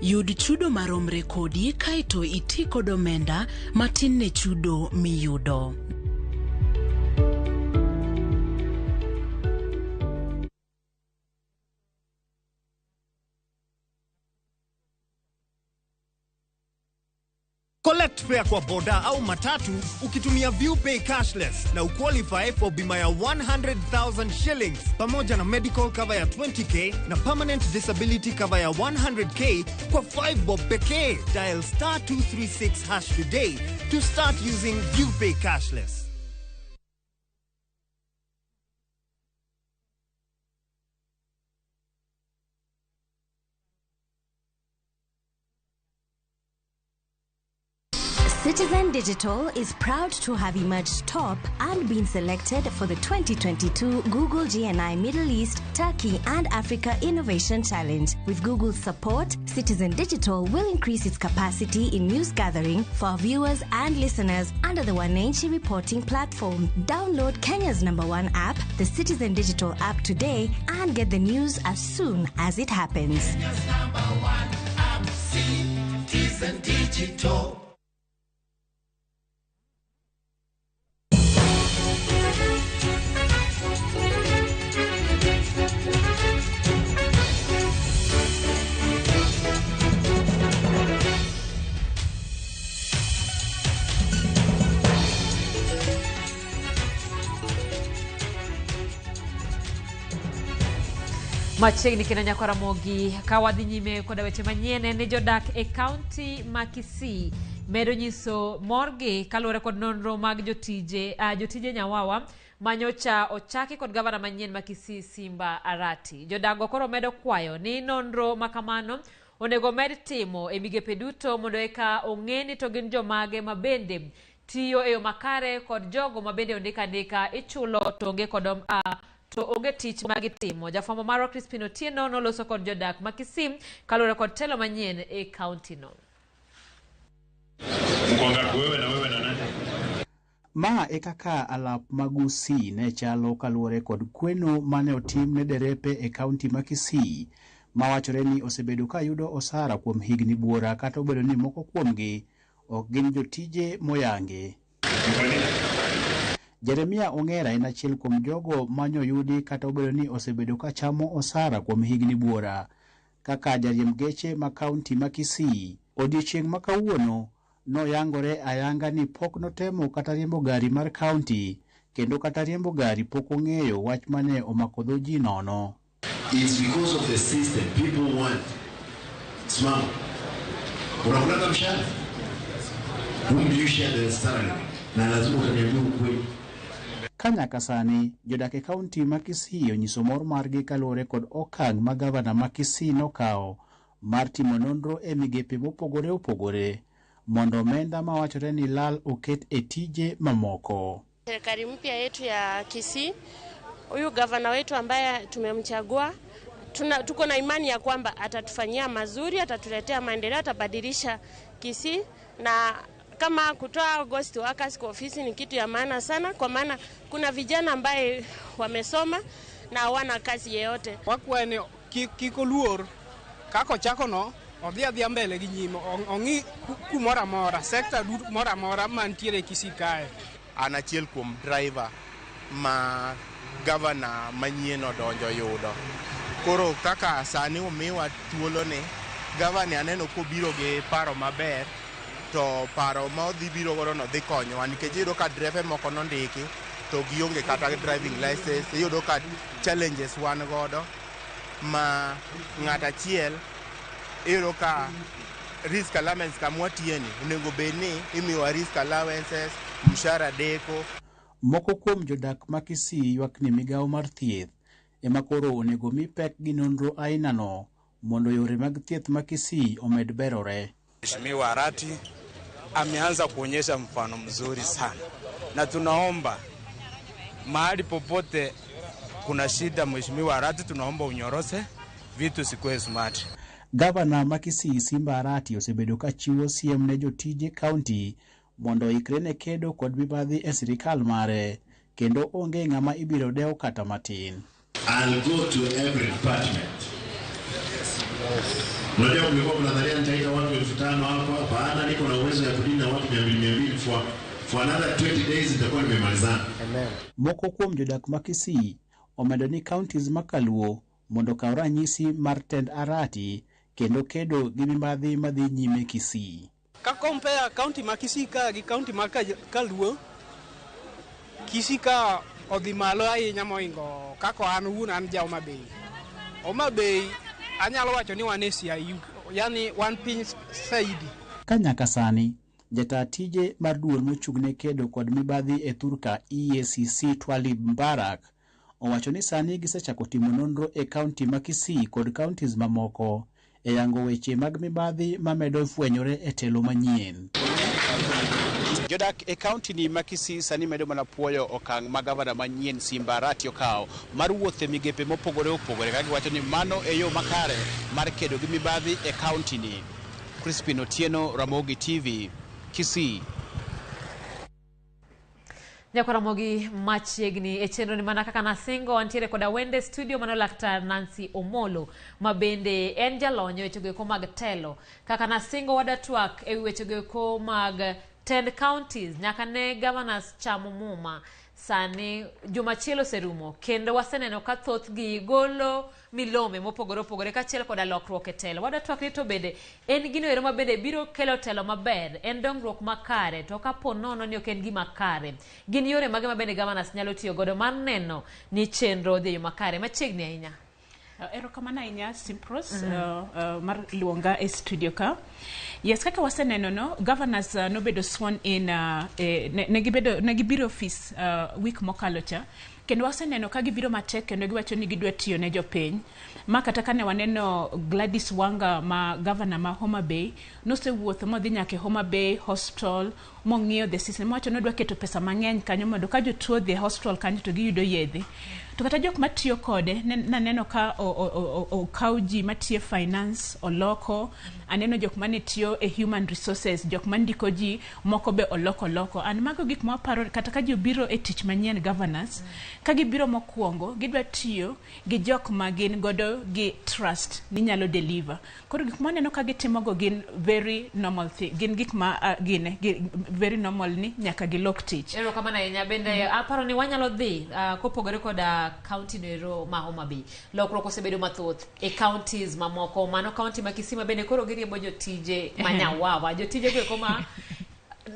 Yud chudo maromre kodi kaeto iti kod omenda matin ne chudo miyudo. Collect fare kwa boda au matatu ukitumia ViewPay cashless na uqualify for bima ya 100,000 shillings pamoja na medical cover ya 20k na permanent disability cover ya 100k kwa 5 bob pekee. Dial star 236 hash today to start using ViewPay cashless. Citizen Digital is proud to have emerged top and been selected for the 2022 Google GNI Middle East, Turkey and Africa Innovation Challenge. With Google's support, Citizen Digital will increase its capacity in news gathering for our viewers and listeners under the Wananchi reporting platform. Download Kenya's #1 app, the Citizen Digital app today, and get the news as soon as it happens. Kenya's #1 app, Citizen Digital. Machiegni kendo nyako Ramogi ka wadhi nyime koda weche manyien en ni jodak e kaunti ma Kisii medo nyiso morgi kaluwore kod nonro mag jotije Nyawawa manyocha ochaki kod gavana manyien ma Kisii Simba Arati. Jodago koro medo kwayo ni nonro makamano onego med timo e migepe duto mondo eka ong'e ni to gin jomage mabende tiyo e yo makare kod jogo mabende ondika andika ichulo to onge kod to onge tich magitimo. Jafwambo marwa Crispin Otieno noloso kod jodak ma Kisii kaluwore kod telo manyien e kaunti no. Ma e kaka alap mag Gusii ne chalo kaluwore kod kweno mane otim ne derepe e kaunti ma Kisii mawachore ni osebedo ka yudo osara kuom higni buora kata obedo ni moko kuomgi ok gin jotije moyangi. Jeremia Ongera en achiel kuom jogo manyoyudi kata obedo ni osebedo ka chamo osara kuom higni buora kaka jariemb geche ma kaunti ma Kisii. Odiechieng' ma kawuono noyangore ayanga ni pok notemo kata riembo gari mar kaunti kendo kata riembo gari pok ong'eyo wach mane omako dho ji nono. It's because of the system people want. Simama. Unakulanga mshahara? Whom do you share the salary with? Na lazima utaniambia ukweli. Ka nyaka sani, jodak e kaunti ma Kisii onyiso mor margi kaluwore kod okang' ma gavana ma Kisii nokawo mar timo nonro e migepe mopogore opogore mondo omenda mawachore ni lal oket e tije mamoko. Serikali mpya yetu ya Kisii, huyu gavana wetu ambaye tumemchagua, tuko na imani ya kwamba atatufanyia mazuri, atatuletea maendeleo, atabadilisha Kisii na kama kutoa ghost workers kwa ofisi ni kitu ya maana sana, kwa maana kuna vijana ambaye wamesoma na hawana kazi yeyote. Wakwaye ni kik oluor kaka ochakono odhi adhiya mbele gi nyime ong'i kumoro amora sekta moro amora mantiere e Kisii kae. An achiel kuom driver ma gavana manyien odonjo yudo. Koro kaka sani omiwa thuoloni, gavana aneno kobiro gi paro maber to paro ma odhi biro godo no dhi konyowa nikech iyudo ka drefe moko nondiki to gionge kata driving license, iyudo ka challenges wan godo ma ng'at achiel iyudo ka risk allowance kama watiyeni onego bed ni imiyowa risk allowances, mshahara deko. Moko kuom jodak ma Kisii ywak ni migawo mar thieth ema koro onego mi pek gi nonro ainano mondo yore mag thieth ma Kisii omed berore. Mheshimiwa Arati ameanza kuonyesha mfano mzuri sana, na tunaomba mahali popote kuna shida, Mheshimiwa Arati, tunaomba unyorose vitu sikuwe smart. Gavana ma Kisii Simba Arati osebedo ka chiwo siem ne jotije kaunti mondo oikre ne kedo kod mibadhi e sirikal mare kendo onge ng'ama ibiro dew kata matin. I'll go to every department. Unajua mlikuwa mnadhania nitaita watu 5,000 hapa, hapana, niko na uwezo ya kudili na watu 200 for another 20 days nitakuwa nimemalizana. Amen. Moko kuom jodak ma Kisii omedo ni counties ma Kaluo mondo okaw ranyisi mar tend Arati kendo kedo gi mibadhi madhi nyime Kisii. Ka compare county ma Kisii ka gi county ma Kaluo, Kisii ka odhi malo ahinya moingo kaka an owuon an ja Homa Bay. Homa Bay anyalo wacho ni wan e CIU, yani wan piny saidi. Ka nyaka sani, jataa tije mar duol mochung'ne kedo kod mibadhi e thurka EACC Twalib Mbarak owacho ni sani gisechako timo nonro e kaunti ma Kisii kod counties mamoko e yango weche mag mibadhi mamedo fwenyore e telo manyien. Jodak e kaunti ni ma Kisii sani medo mana puoyo okang' ma gavana manyien Simba Arati okawo mar wuotho e migepe mopogore opogore ka giwacho ni mano e yo makare mar kedo gi mibadhi e kaunti ni. Crispin Otieno, Ramogi TV, Kisii. Nyakwaramogi machiegni e chenro ni mana kaka nasingo wantiere koda wende studio mano Laktar Nancy Omolo ma bende en jalony e wechego eko mag telo. Kaka nasingo wadatwak e wi wechego eko mag tend counties nyaka ne governors chamo muma sani juma achiel oserumo kendo waseneno ka thothgi golo milome mopogore opogore kaachiel koda lokruok e telo. Wadatwak ni to bende en gino ero ma bende biro kelo telo maber, en dongruok makare, to kapo nono ni ok en gima kare, gin yore mage ma bende governors nyalo tiyo godo mar neno ni chenro odhi e yo makare machiegni ahinya. Erokamano ahinya Simpros mar luonga e studio ka. Yes, kaka waseneno no, governors nobedo sworn in ne gibiro office week mokalo cha. Kendo waseneno ka gibiro matek kendo giwacho ni gidwa tiyo ne jopiny. Ma kata kane waneno Gladys Wanga ma governor ma Homa Bay nosewuotho modhi nyaka e Homa Bay Hospital mong'iyo the system mowacho ni odwa keto pesa mang'eny kanyo mondo ka jotuo odhi e hospital kanyo to giyudo yedhe. To kata jok matiyo kode naneno ka okaw ji matiyo finance oloko, aneno jok mane tiyo e human resources, jok mandiko ji moko be oloko loko. An mago gik ma waparo kata ka ji obiro e tich manyien governors, ka gibiro mokwongo gidwa tiyo gi jok ma gin godo gi trust ni nyalo deliver. Koro gik maneno ka gitimogo gin very normal thing, gin gik ma gine very normal ni nyaka gilok tich. Erokamano ahinya bende aparo ni wanyalo dhi kopogore koda county no ero ma Homa Bay. Lokruok osebedo mathoth e counties mamoko, mano county ma Kisii ma bende koro giriembo jotije manyawawa, jotije go eko ma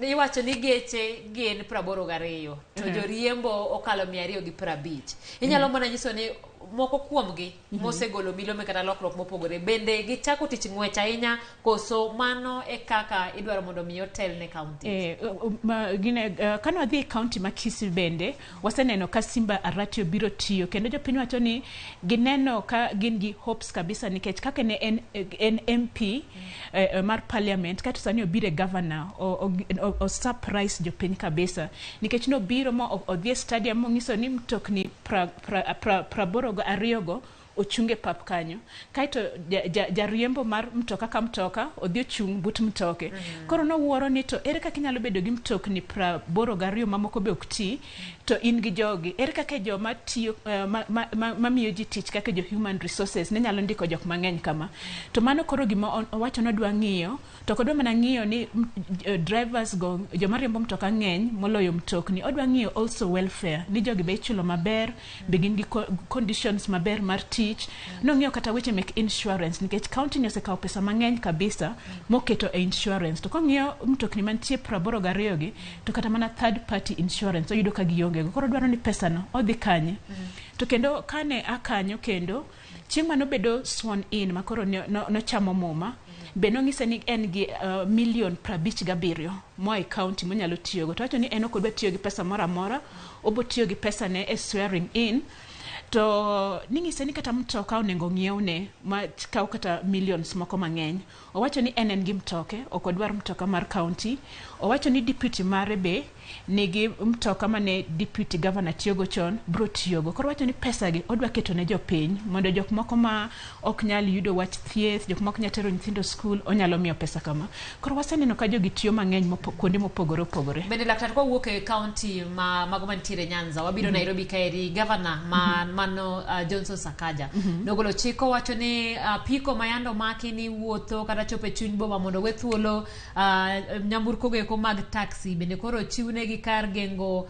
iwacho ni geche gin 82 to joriembo okalo 250. Inyalo mana nyiso ni moko kuomgi mosegolo milome kata lokruok mopogore bende gichako tich ng'wech ahinya koso mano e kaka idwaro mondo mi otel ne counties? Gine, kane wadhi e county ma Kisii bende waseneno ka Simba Arati obiro tiyo kendo jopiny wacho ni gineno ka gin gi hopes kabisa nikech kaka ne en MP mar parliament kato sani obiro e governor o surprise jopiny kabisa nikech nobiro ma odhi e stadium mong'iso ni mtokni pra 82 go ochung e pap kanyo kaeto jariembo mar mtoka ka mtoka odhi ochung' but mtoke. Koro nowuoro ni to ere kaka inyalo bedo gi mtokni 82 mamoko be ok ti to in gi jogi, ere kaka joma tiyo mamiyo ji tich kaka jo human resources ne nyalo ndiko jok mang'eny kama. To mano koro gima owacho nodwa ng'iyo, to ok odwa mana ng'iyo ni drivers go, joma riembo mtoka ng'eny moloyo mtokni, odwa ng'iyo also welfare ni jogi be ichulo maber, be gin gi conditions maber mar tich. Nong'iyo kata weche mek insurance nikech county ni osekawo pesa mang'eny kabisa moketo e insurance, to kong'iyo mtokni mantie 82 gi to kata mana third party insurance oyudo ka gionge go. Koro dwaro ni pesa no odhi kanye. To kendo kane akanyo kendo chieng' manobedo sworn in ma koro nochamo muma be nong'ise ni en gi milion 57 moa e county monyalo tiyogo, to wacho ni en ok odwa tiyo gi pesa moro amora, obo tiyo gi pesa ne e swearing in. To ning'ise ni kata mtoka onego ng'iewne ma kawo kata millions moko mang'eny, owacho ni en gi mtoke, ok odwar mtoka mar county. Owacho ni deputy mare be nigi mtoka mane deputy governor tiyogo chon bro tiyogo. Koro owacho ni pesa gi odwa keto ne jopiny mondo jok moko ma ok nyal yudo wach thieth, jok mok nyal tero nyithindo skul, onyalo miyo pesa kama. Koro waseneno ka jogi tiyo mang'eny kuonde mopogore opogore. Bende laktar, kwawuok e county ma mago mantiere Nyanza, wabiro Nairobi kaeri, governor ma mano Johnson Sakaja nogolo chik kowacho ni apiko mayando maki ni wuotho kata chopo e chuny boma mondo we thuolo nyamburko goeko mag taxi bende koro chiwnegi kar gengo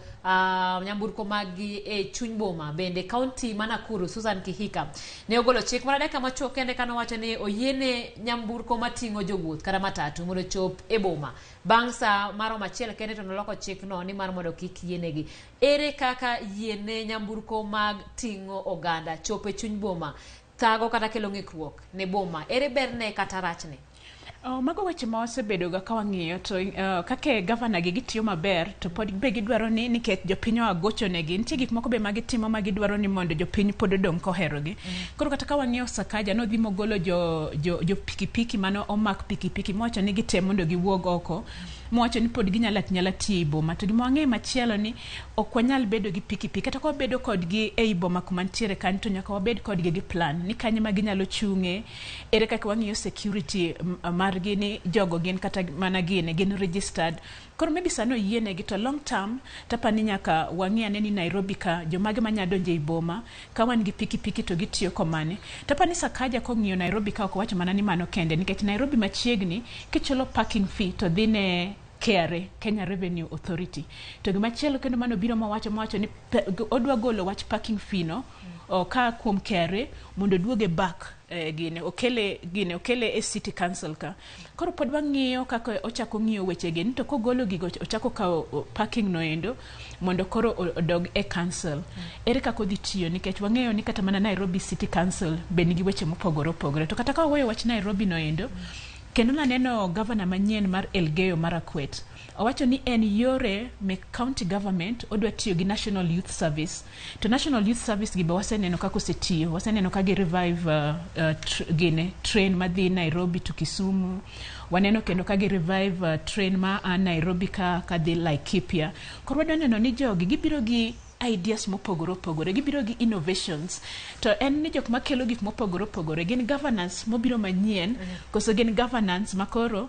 nyamburko maggi e chuny boma. Bende county ma Nakuru, Susan Kihika ne ogolo chik mar dakika machuok kende kanowacho ni oyiene nyamburko mating'o jowuoth kata matatu mondo ochop e boma bang' sa maromo achiel kende, to noloko chikno ni mar mondo kik yienegi. Ere kaka yiene nyamburko mag ting'o oganda chopo e chuny boma thago kata kelo ng'ikruok ne boma? Ere berne kata rachne? Oh, mago weche ma wasebedo ga ka wang'iyo to kaka gavana gi gitiyo maber to pod be gidwaro ni nikech jopiny oa gochonegi, nitie gik moko be ma gitimo ma gidwaro ni mondo jopiny pod odong' koherogi. Koro kata ka wang'iyo Sakaja nodhi mogolo jo pikipiki mane omak pikipiki mowacho ni gitem mondo giwuog oko, mowacho ni pod ginyalo anyala tiyo ei boma. To gima wang'eyo machielo ni ok wanyal bedo gi pikipiki kata ka wabedo kodgi ei boma kuma nitiere kanyo, to nyaka wabed kodgi gi plan ni kanye ma ginyalo chung'e, ere kaka wang'iyo security margi ni jogo gin kata mana gin registered. Koro maybe sani oyienegi, to long term tapani nyaka wang'i ane ni Nairobi ka jomage manya donjo ei boma ka wan gi pikipiki to gitiyo komane. Tapani Sakaja kong'iyo Nairobi ka ok owacho mana ni mano kende, nikech Nairobi machiegni kichulo parking fee to dhi ne KRA, Kenya Revenue Authority. To gimachielo kendo mano biro mowacho ni odwa golo wach parking fee no ka kuom KRA mondo oduoge back gine okele e city council ka. Koro pod wang'iyo kaka ochako ng'iyo weche gi ni to kogolo gigo ochako kawo parking no endo mondo koro odog e council. Ere kaka odhi tiyo, nikech wang'eyo ni kata mana Nairobi City Council be nigi weche mopogore opogore. To kata ka waweyo wach Nairobi no endo, kendo naneno gavana manyien mar Elgeyo Marakwet owacho ni en yore mek county government odwa tiyo gi National Youth Service. To National Youth Service gi be waseneno kaka osetiyo, waseneno ka gi revive gine train madhi Nairobi to Kisumu, waneno kendo ka gi revive train ma a Nairobi ka kadhi Laikipia. Koro wadwa neno ni jogi gibiro gi ideas mopogore opogore, gibiro gi innovations, to en ni jok makelo gik mopogore opogore gin governance mobiro manyien koso gin governance makoro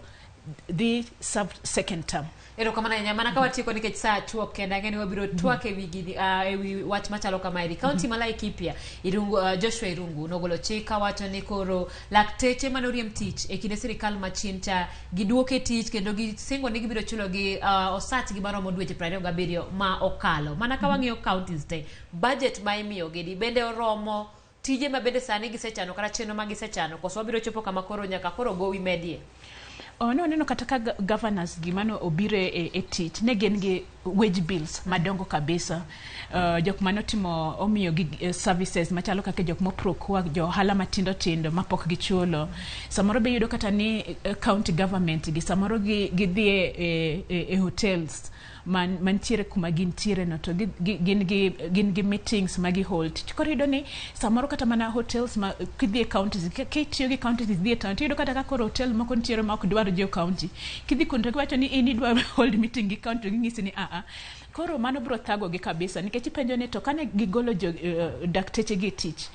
dhi serve second term. Erokamano ahinya. Mana ka watieko nikech saa chuok kendo ang'e ni wabiro twak ewi gini, ewi wach machalo kamaeri. County ma Laikipia, Irungu, Joshua Irungu nogolo chik kawacho ni koro lakteche mane oriemb tich e kinde sirikal machien cha giduok e tich, kendo gisingo ni gibiro chulogi osachgi maromo dweche 27 ma okalo. Mana ka wang'iyo counties te, budget ma imiyogi di bende oromo tije ma bende sani gisechano kata chenro ma gisechano, koso wabiro chopo kama koro nyaka koro gowi medie? Ne waneno kata ka governors gi mane obiro e tich ne gin gi wage bills madongo kabisa. Jok mane otimo omiyo gi services machalo kaka jok moprocure, jo ohala matindo tindo mapok gichulo. Samoro be iyudo kata ni county government gi samoro gidhi e hotels mantiere kuma gintiere no to gin gi meetings ma gi hold. Koro iyudo ni samoro kata mana hotels ma kidhi e counties, kitiyo gi counties idhi e town, tiyudo kata ka koro hotel moko nitiere ma ok dwar jo county. Kidhi kuonde giwacho ni in idwa hold meeting gi county, ging'isi ni aa. Koro mano biro thago gi kabisa, nikech ipenjo ni to kane gigolo jo dakteche gi e tich,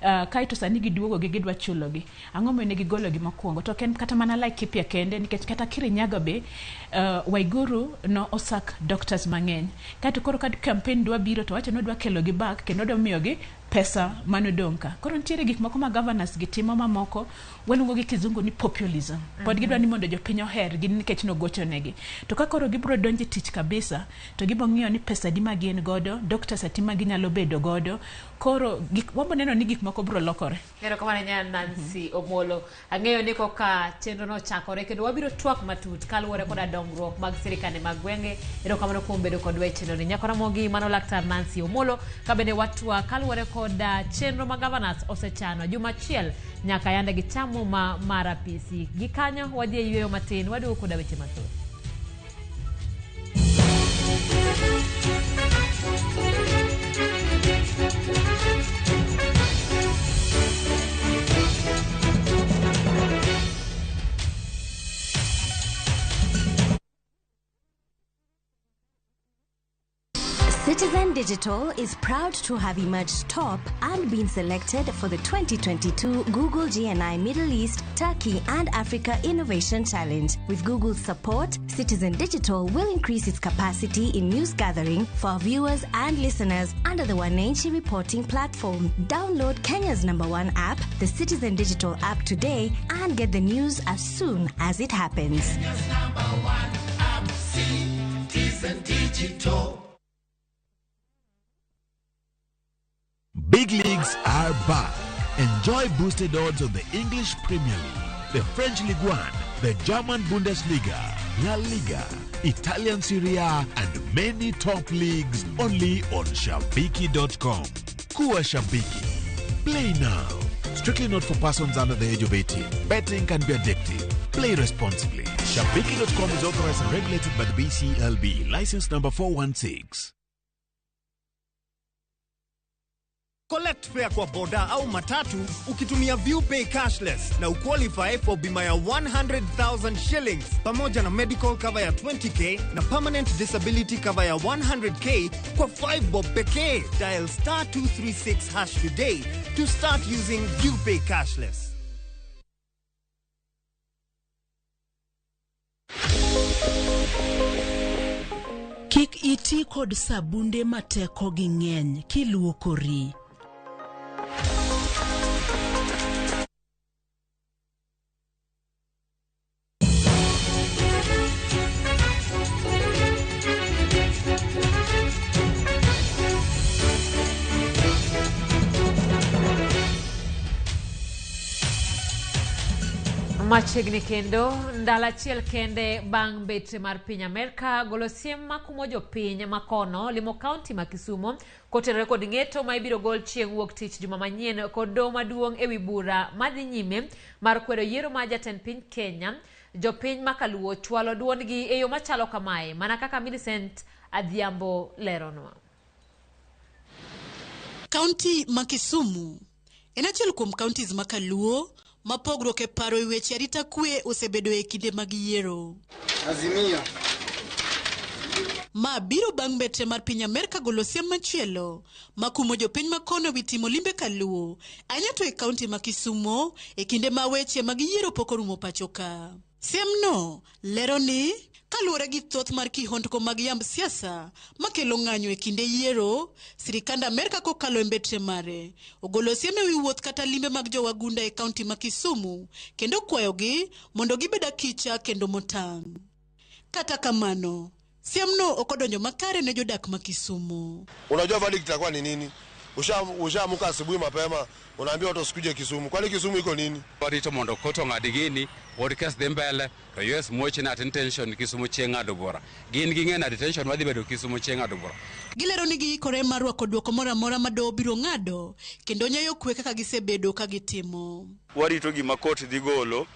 kaeto sani giduogo gi gidwa chulogi, ang'o momiyo ne gigologi mokwongo? To ok en kata mana Laikipia kende, nikech kata Kirinyaga be Waiguru no osak doctors mang'eny, kaeto koro ka campaign dwa biro to wacho ni odwa kelogi back kendo odwa miyogi pesa manodong' ka. Koro nitiere gik moko ma governors gi timo mamoko waluongo gi kizungu ni populism. Pod gidwa ni mondo jopiny ohergi nikech nogochonegi. To ka koro gibiro donjo e tich kabisa, to gibiro ng'iyo ni pesa adi ma gin godo, doctors adi ma ginyalo bedo godo. Koro wabo neno ni gik moko biro lokore. Erokamano nya Nancy Omolo. Ang'eyo ni koka chenro no ochakore kendo wabiro twak matut kaluwore koda dongruok mag sirikande mag gwenge. Erokamano kuom bedo kodwa e chenro ni. Nyakora Ramogi, mano Laktar Nancy Omolo ka bende watwak kaluwore koda chenro ma governors osechano juma achiel nyaka yande gichamo ma mar apisi. Gikanyo wadhi e yueyo matin, waduogo koda weche mathoth. Citizen Digital is proud to have emerged top and been selected for the 2022 Google GNI Middle East, Turkey and Africa Innovation Challenge. With Google's support, Citizen Digital will increase its capacity in news gathering for our viewers and listeners under the Wananchi reporting platform. Download Kenya's number one app, the Citizen Digital app today, and get the news as soon as it happens. Kenya's number one app, Citizen Digital. Big leagues are back. Enjoy boosted odds on the English Premier League, the French Ligue 1, the German Bundesliga, La Liga, Italian Serie A, and many top leagues only on Shabiki.com. Kuwa Shabiki. Play now. Strictly not for persons under the age of 18. Betting can be addictive. Play responsibly. Shabiki.com is authorized and regulated by the BCLB. License number 416. Collect fare kwa boda au matatu ukitumia ViewPay cashless na uqualify for bima ya 100,000 shillings pamoja na medical cover ya 20K na permanent disability cover ya 100K kwa 5 bob pekee. Dial *236# today to start using ViewPay cashless. Kik iti kod sabunde ma tekogi ng'eny kiluokori. Machiegni kendo ndalo achiel kende bang' mbetre mar piny Amerka golo siem makumo jopiny makono limo kaunti ma Kisumo kotenore kod ng'eto ma ibiro gol chieng' wuok tich juma manyien kod doho maduong' ewi bura madhi nyime mar kwedo yiero mar jatend piny Kenya. Jopiny ma Kaluo chwalo duondgi e yo machalo kamae mana kaka Millicent Adhiambo leronwa. Kaunti ma Kisumu en achiel kuom counties ma Kaluo ma pogruok e paro e weche arita kwe osebedo e kinde mag yiero. Azimio. Ma biro bang' mbetre mar piny Amerka golo siem machielo makumo jopiny makono ewi timo limbe Kaluo, ahinya to e kaunti ma Kisumo e kinde ma weche mag yiero pok orumo pacho ka. Siemno lero ni kaluwore gi thoth mar kihondko mag yamb siasa makelo ng'anyo e kinde yiero, sirikand Amerka kokalo e mbetre mare ogolo siem ewi wuoth kata limbe mag jowagunda e kaunti ma Kisumu kendo kwayogi mondo gibed akicha kendo motang'. Kata kamano, siemno ok odonjo makare ne jodak ma Kisumu. Unajua verdict itakuwa ni nini? Ushaamka asubuhi mapema, unaambia watu wasikuje Kisumu. Kwani Kisumu iko nini? Warito mondo koto ng'ad gini, pod kes dhi mbele, to US muoch na detention Kisumu chieng' ng'ado bura. Gin ging'e na detention madhi bedo Kisumu chieng' ng'ado bura. Gilero ni giikore mar rwako duoko moro amora ma doho biro ng'ado kendo nyayo kwe kaka gisebedo ka gitimo. Warito gima kot dhi golo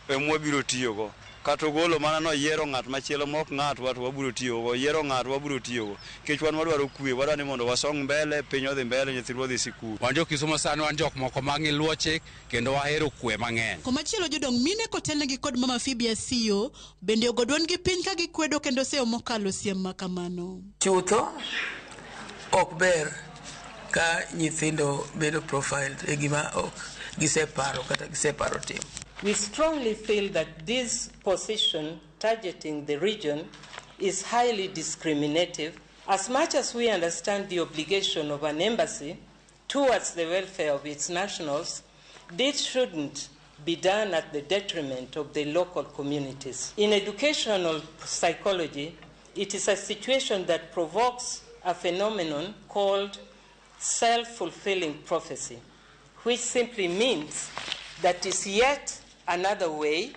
ema wabiro tiyogo. Kata ogolo mana noyiero ng'at machielo mok ng'atwa to wabiro tiyogo, oyiero ng'at wabiro tiyogo. Nikech wan wadwaro kwe, wadwaro ni mondo wasong mbele, piny odhi mbele, nyithindwa odhi sikul. Wan jo Kisumu sani wan jok moko ma luwo chik kendo wahero kwe mang'eny. Komachielo jodong mine kotelnegi kod Mama Phoebe Asiyo bende ogo duondgi piny ka gikwedo kendo seyo mokalo siem ma kamano. Chutho ok ber ka nyithindo bedo profiled e gima ok giseparo kata giseparo timo. We strongly feel that this position targeting the region is highly discriminative. As much as we understand the obligation of an embassy towards the welfare of its nationals, this shouldn't be done at the detriment of the local communities. In educational psychology, it is a situation that provokes a phenomenon called self-fulfilling prophecy, which simply means that is yet another way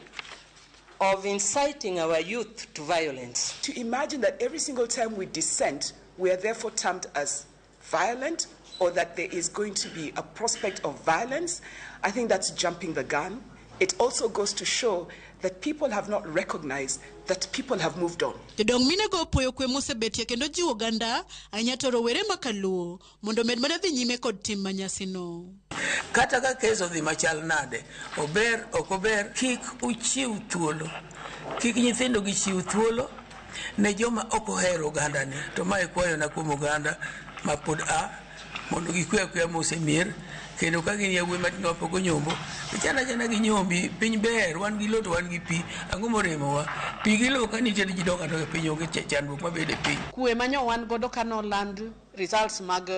of inciting our youth to violence. To imagine that every single time we dissent, we are therefore termed as violent, or that there is going to be a prospect of violence, I think that's jumping the gun. It also goes to show that people have not recognized that people have moved on. Jodong mine go opuoyo kwe mosebetie kendo jiwo oganda ahinya to rowere ma kaluo mondo omed mana dhi nyime kod tim manyasino. Kata ka kes odhi machal nade, ober ok ober, kik uchiw thuolo, kik nyithindo gichiw thuolo ne joma ok ohero ogandani. To mae kwayona kuom oganda ma pod a mondo gikwe akweya mos e mier, kendo ka gin yawuoyi matindo mapok onyombo, to chana achana gi nyombi, piny ber, wan gi lowo to wan gi pi, ang'o moremowa? Pi gi lowo ka nitie to ji dongo adonga e piny, onge chandruok mabedo e piny. Kwe manyo wan godo kanoland results mag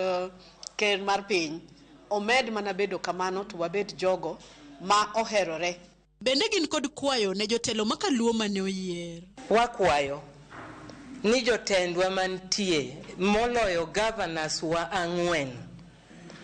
ker mar piny, omed mana bedo kamano to wabed jogo ma oherore. Bende gin kod kwayo ne jotelo ma kaluo mane oyier. Wakwayo ni jotendwa mantie moloyo governors wa ang'wen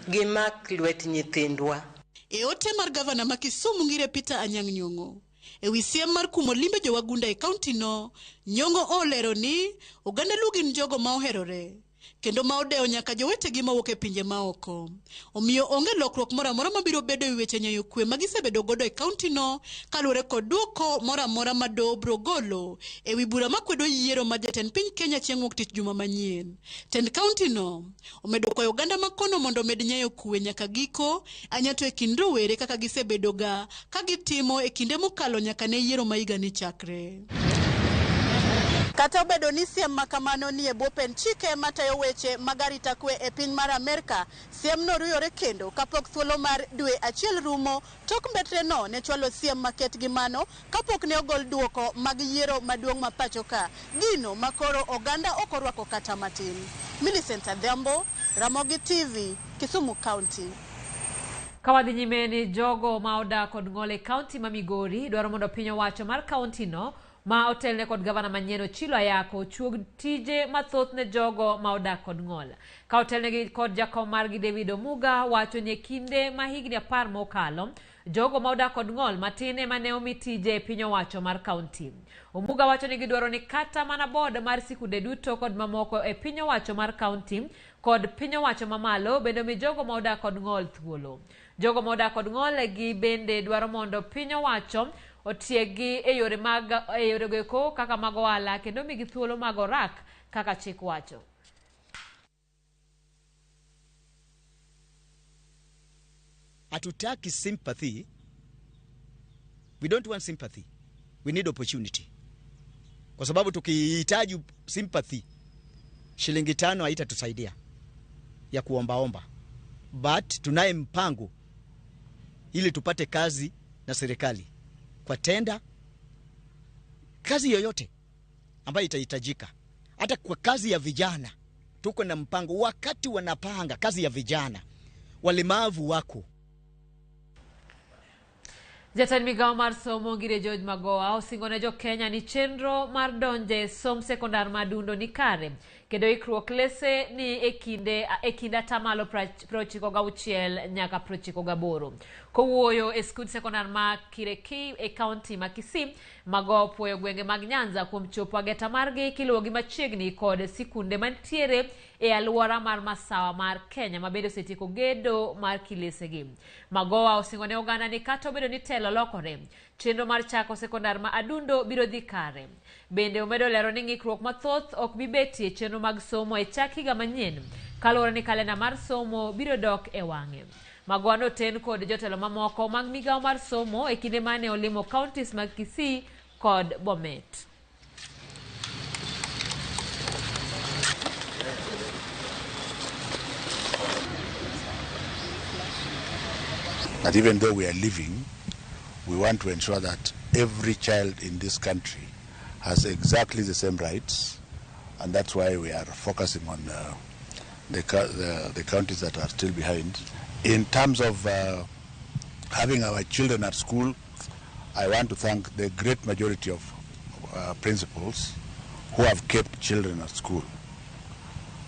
gimak lwet nyithindwa. E ote mar gavana ma Kisumu Ngire Peter Anyang' Nyong'o e wi siem mar kumo limbe jowagunda e kaunti no, Nyong'o olero ni oganda Luo gin jogo ma oherore kendo ma odewo nyaka jowetegi mawuok e pinje maoko. Omiyo onge lokruok moro amora mabiro bedo e weche nyayo kwe ma gisebedo godo e kaunti no kaluwore kod duoko moro amora ma doho biro golo e wi bura makwedo yiero mar jatend piny Kenya chieng' wuok tich juma manyien. Tend kaunti no omedo kwayo oganda makono mondo omed nyayo kwe nyaka giko ahinya to e kind rowere kaka gisebedo ga ka gitimo e kinde mokalo nyaka ne yiero ma higani chakre. Kata obedo ni siem ma kamano ni e bwo pen chike matayo weche mag arita kwe e piny mar Amerka, siemno ruyore kendo kapok thuolo mar dwe achiel rumo tok mbetreno ne chwalo siem maket gi mano kapok ne ogol duoko mag yiero maduong' ma pacho ka, gino ma koro oganda ok orwako kata matin. Millicent Adhiambo, Ramogi TV, Kisumu County. Ka wadhi nyime ni jogo ma odak kod ng'ol e kaunti ma Migori dwaro mondo piny owacho mar kaunti no ma otelne kod gavana manyien Ochilo Ayako ochuog tije mathoth ne jogo ma odak kod ng'ol. Ka otelnegi kod jakom margi David Omuga wacho ni e kinde ma higni 10 mokalo, jogo ma odak kod ng'ol matin ema ne omi tije e piny owacho mar kaunti. Omuga wacho ni gidwaro ni kata mana board mar sikunde duto kod mamoko e piny owacho mar kaunti kod piny owacho mamalo bende omi jogo ma odak kod ng'ol thuolo. Jogo ma odak kod ng'ol gi bende dwaro mondo piny owacho otiegi e yore mag e yorego eko kaka mag ohala kendo migi thuolo mag orak kaka chik wacho. Hatutaki sympathy. We don't want sympathy. We need opportunity. Kwa sababu tukihitaji sympathy, shilingi 5 haitatusaidia ya kuombaomba. But tunaye mpango ili tupate kazi na serikali kwa tenda, kazi yoyote ambayo itahitajika. Hata kwa kazi ya vijana tuko na mpango. Wakati wanapanga kazi ya vijana, walemavu wako. Jatend migawo mar somo Ngire George Magoha osingo ne jo-Kenya ni chenro mar donje som sekondar ma Adundo ni kare kendo ikruok lese ni e kind atamalo 96 nyaka 98. Kowuoyo e skund sekondar ma Kireki e kaunti ma Kisii, Magoha opuoyo gwenge mag Nyanza kuom chopo ageta margi kiluwogi machiegni kod sikunde mantiere e alwora mar masawa mar Kenya ma bende osetieko gedo mar kilesegi. Magoha osingo ne oganda ni kata obedo ni telo lokore, chenro mar chako sekondar ma Adundo biro dhi kare. Bende omedo lero ni ng'ikruok mathoth ok bi betie chenro mag somo e chak higa manyien kaluwore ni kalenda mar somo biro dok e wang'e. Magoha noten kod jotelo mamoko mag migawo mar somo e kinde mane olimo counties mag Kisii kod Bomet. That even though we are living, we want to ensure that every child in this country has exactly the same rights, and that's why we are focusing on the counties that are still behind. In terms of having our children at school, I want to thank the great majority of principals who have kept children at school.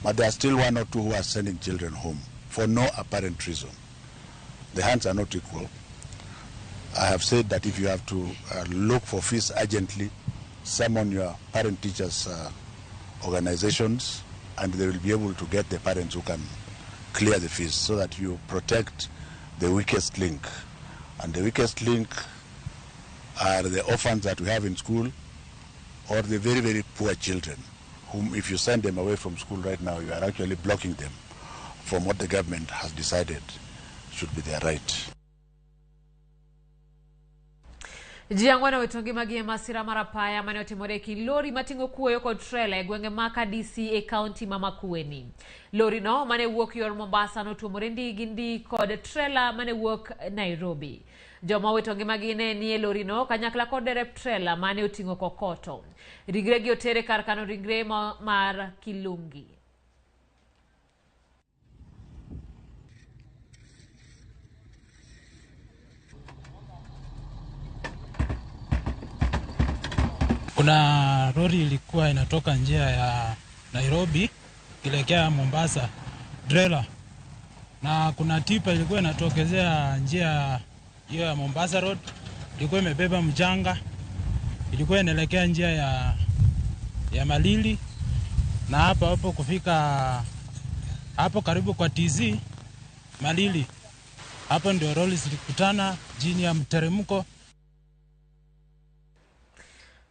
But there are still one or two who are sending children home for no apparent reason. The hands are not equal. I have said that if you have to look for fees urgently, summon your parent teachers organizations, and they will be able to get the parents who can clear the fees so that you protect the weakest link. And the weakest link are the orphans that we have in school or the very, very poor children, whom if you send them away from school right now, you are actually blocking them from what the government has decided should be their right. Ji ang'wen owito ngimagi e masira mar apaya mane otimore e kind lori mating'o kuoyo kod trela e gwenge ma Kadisi e kaunti ma Makueni. Lori no mane wuok yor Mombasa notuomore ndi gi ndi kod trela mane wuok Nairobi. Joma owito ngimagi ne ni e lori no kanyakla kod derep trela mane oting'o kokoto. Ringregi otere kar kano ringre mar Kilungi. Kuna lori ilikuwa inatoka njia ya Nairobi kilekea Mombasa, trailer. Na kuna tipa ilikuwa inatokezea njia hiyo ya Mombasa Road, ilikuwa imebeba mchanga, ilikuwa inaelekea njia ya Malili, na hapa hapo kufika hapo karibu kwa TZ Malili, hapo ndio lori zilikutana chini ya mteremko.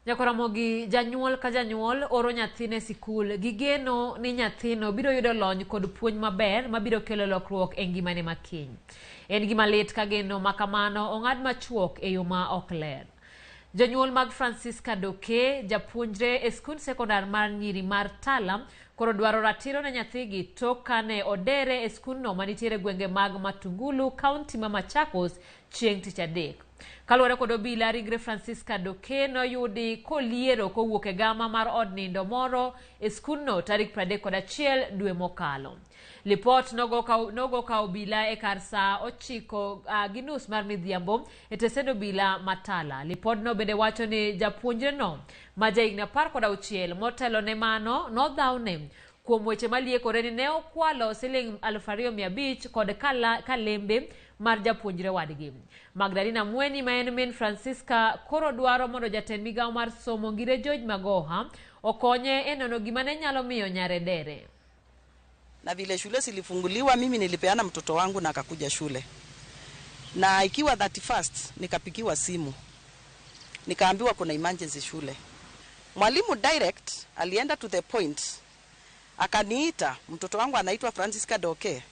Nyakoramogi janyuol ka janyuol oro nyathine sikul gi geno ni nyathino biro yudo lony kod puonj maber mabiro kelo lokruok e ngimane ma kiny. En gima lit ka geno ma kamano ong'ad machuok e yo ma ok ler. Jonyuol mag Francisca Doke, japuonjre e skund sekondar mar nyiri mar Tala, koro dwaro ratiro ne nyathigi tok kane odere e skundno manitiere gwenge mag Matungulu, kaunti ma Machakos, chieng' tich adek. Kaluwore kod obila, ringre Francisca Doke noyudi koliero kowuok e gama mar od nindo moro e skundno tarik 31 dwe mokalo. Lipot nogo ka obila e kar saa 9:30 mar midhiambo e tesend obila Matala. Lipodno bende wacho ni japuonjreno ma jahigni 16 motelo ne mano nodhawne kuom weche maliekore ni ne okwalo siling 2500 kod kalembe mar japuonjre wadgi. Magdalena Mweni ma en min Francisca koro dwaro mondo jatend migawo mar somo Ngire George Magoha okonye e nono gima ne nyalo miyo nyare dere. Na vile shule zilifunguliwa, mimi nilipeana mtoto wangu na akakuja shule. Na ikiwa 31st nikapigiwa simu. Nikaambiwa kuna emergency shule. Mwalimu direct alienda to the point. Akaniita, mtoto wangu anaitwa Francisca Doke.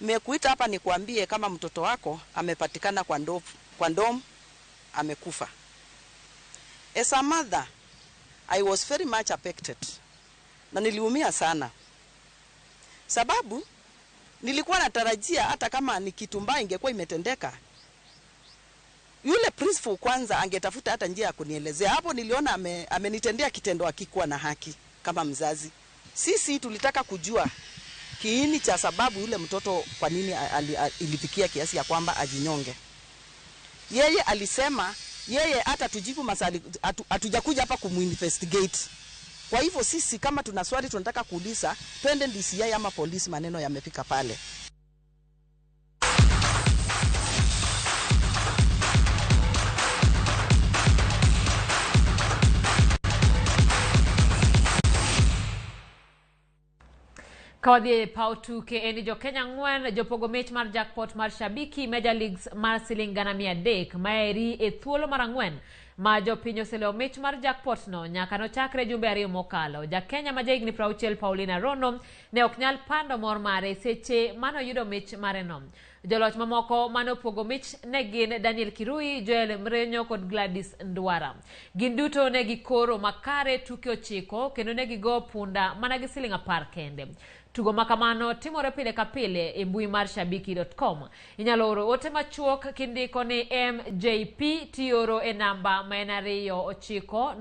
Nimekuita hapa nikuambie kama mtoto wako amepatikana kwa ndom amekufa. As a mother, I was very much affected. Na niliumia sana. Sababu nilikuwa natarajia hata kama ni kitu mbaya ingekuwa imetendeka, yule principal kwanza angetafuta hata njia ya kunielezea. Hapo niliona amenitendea kitendo hakikuwa na haki kama mzazi. Sisi tulitaka kujua kiini cha sababu yule mtoto kwa nini ilifikia kiasi ya kwamba ajinyonge. Yeye alisema yeye hata tujibu maswali, hatujakuja hapa kumuinvestigate. Kwa hivyo sisi kama tuna swali tunataka kuuliza, twende DCI ama polisi, maneno yamefika pale. Ka wadhi e paw tuke en ni jokenya 4 jopogo mich mar jackpot mar Shabiki Major Leagues mar siling 300,000 maeri e thuolo mar 4 ma jopiny oselewo mich mar jackpot no nyaka nochakre jumbe 2 mokalo. Jakenya ma jahigni 60 Paulina Rono ne ok nyal pando mor mare seche manoyudo mich mare no. Joloch mamoko manopogo mich ne gin Daniel Kirui, Joel Mrenyo kod Gladys Ndwara. Gin duto ne gikoro makare tuke 9 kendo ne gigo punda mana gi siling 10 kende. Tugo makamano timore pile ka pile e mbui mar shabiki.com. Inyalo oro ote machuok kindiko ni MJP tioro e namba ma en 2 9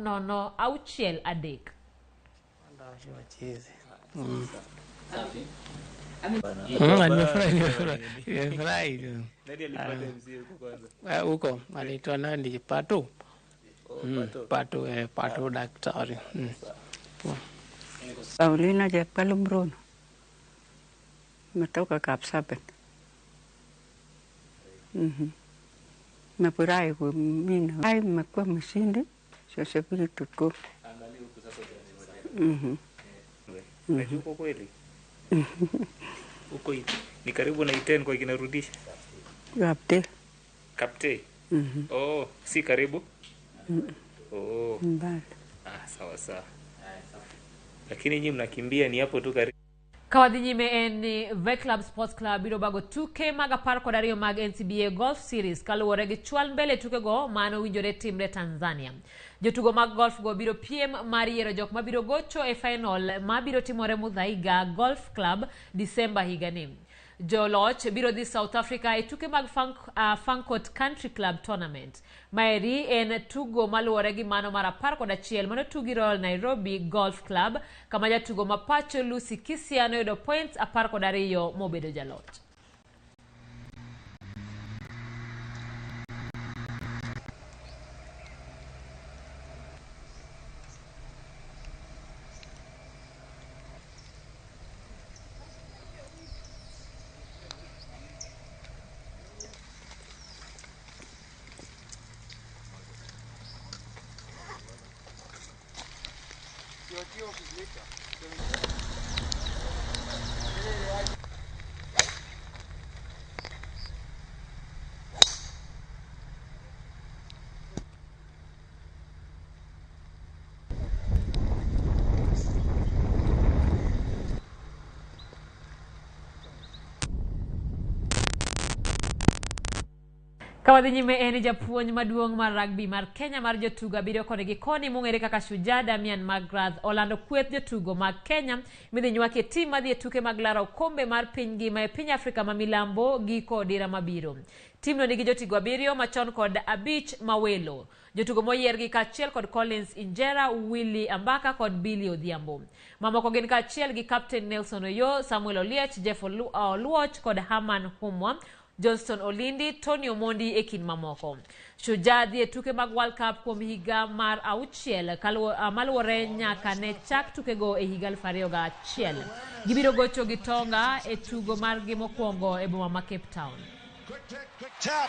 0 6 3. Nimefurahi. Huko anaitwa nani? Pato. Pato, Pato daktari. Paulina Jepkalum Rono. Nimetoka Kapsabet. Nimefurahi mimi. Nimekuwa mshindi sasa hivi tuko. Uko kweli? Uko ni karibu na Iten kwa kinarudisha. Kapte. Kapte. Oh, si karibu? Oh. Mbali. Ah, sawa sawa. Lakini nyinyi mnakimbia ni hapo tu karibu. Kawadhi nyime en ni Veclub Sports Club biro bago tuke mag 12 mag NCBA Golf Series kaluwore gi chwal mbele tukego mano winjore timre Tanzania. Jotugo mag golf go biro piem mar yiero jok mabiro gocho e final mabiro timore Muthaiga Golf Club Disemba higani. Joloch biro dhi South Africa e tuke mag Fancourt Country Club Tournament. Maeri en tugo maluwore gi mano mar 11 manotugi Royal Nairobi Golf Club kama jatugo mapacho Lucy Kisia noyudo points 12 mobedo jaloch. Kawadhi nyime en japuonj maduong' mar rugby mar Kenya mar jotugo 7 koni gi koni mong'ere kaka Shujaa Damian McGrath olando kweth jotugo mag Kenya midhi nywaki e tim madhi e tuke mag laro okombe mar piny ngima e piny Afrika ma milambo giko dira mabiro. Timno nigi jotugo 7 machon kod 5 mawelo. Jotugo moyier gi kaachiel kod Collins Injera, Willy Ambaka kod Billy Odhiambo. Mamoko gin kaachiel gi Captain Nelson Oyo, Samuel Oliech, Jeff Oluoch kod Herman Humwa, Johnston Olindi, Tony Omondi e kind mamoko. Shujaa dhi e tuke mag World Cup kuom higa mar 6 maluwore nyaka ne chak tukego e higa 2001. Gibiro gocho gi Tonga e tugo margi mokwongo e boma ma Cape Town.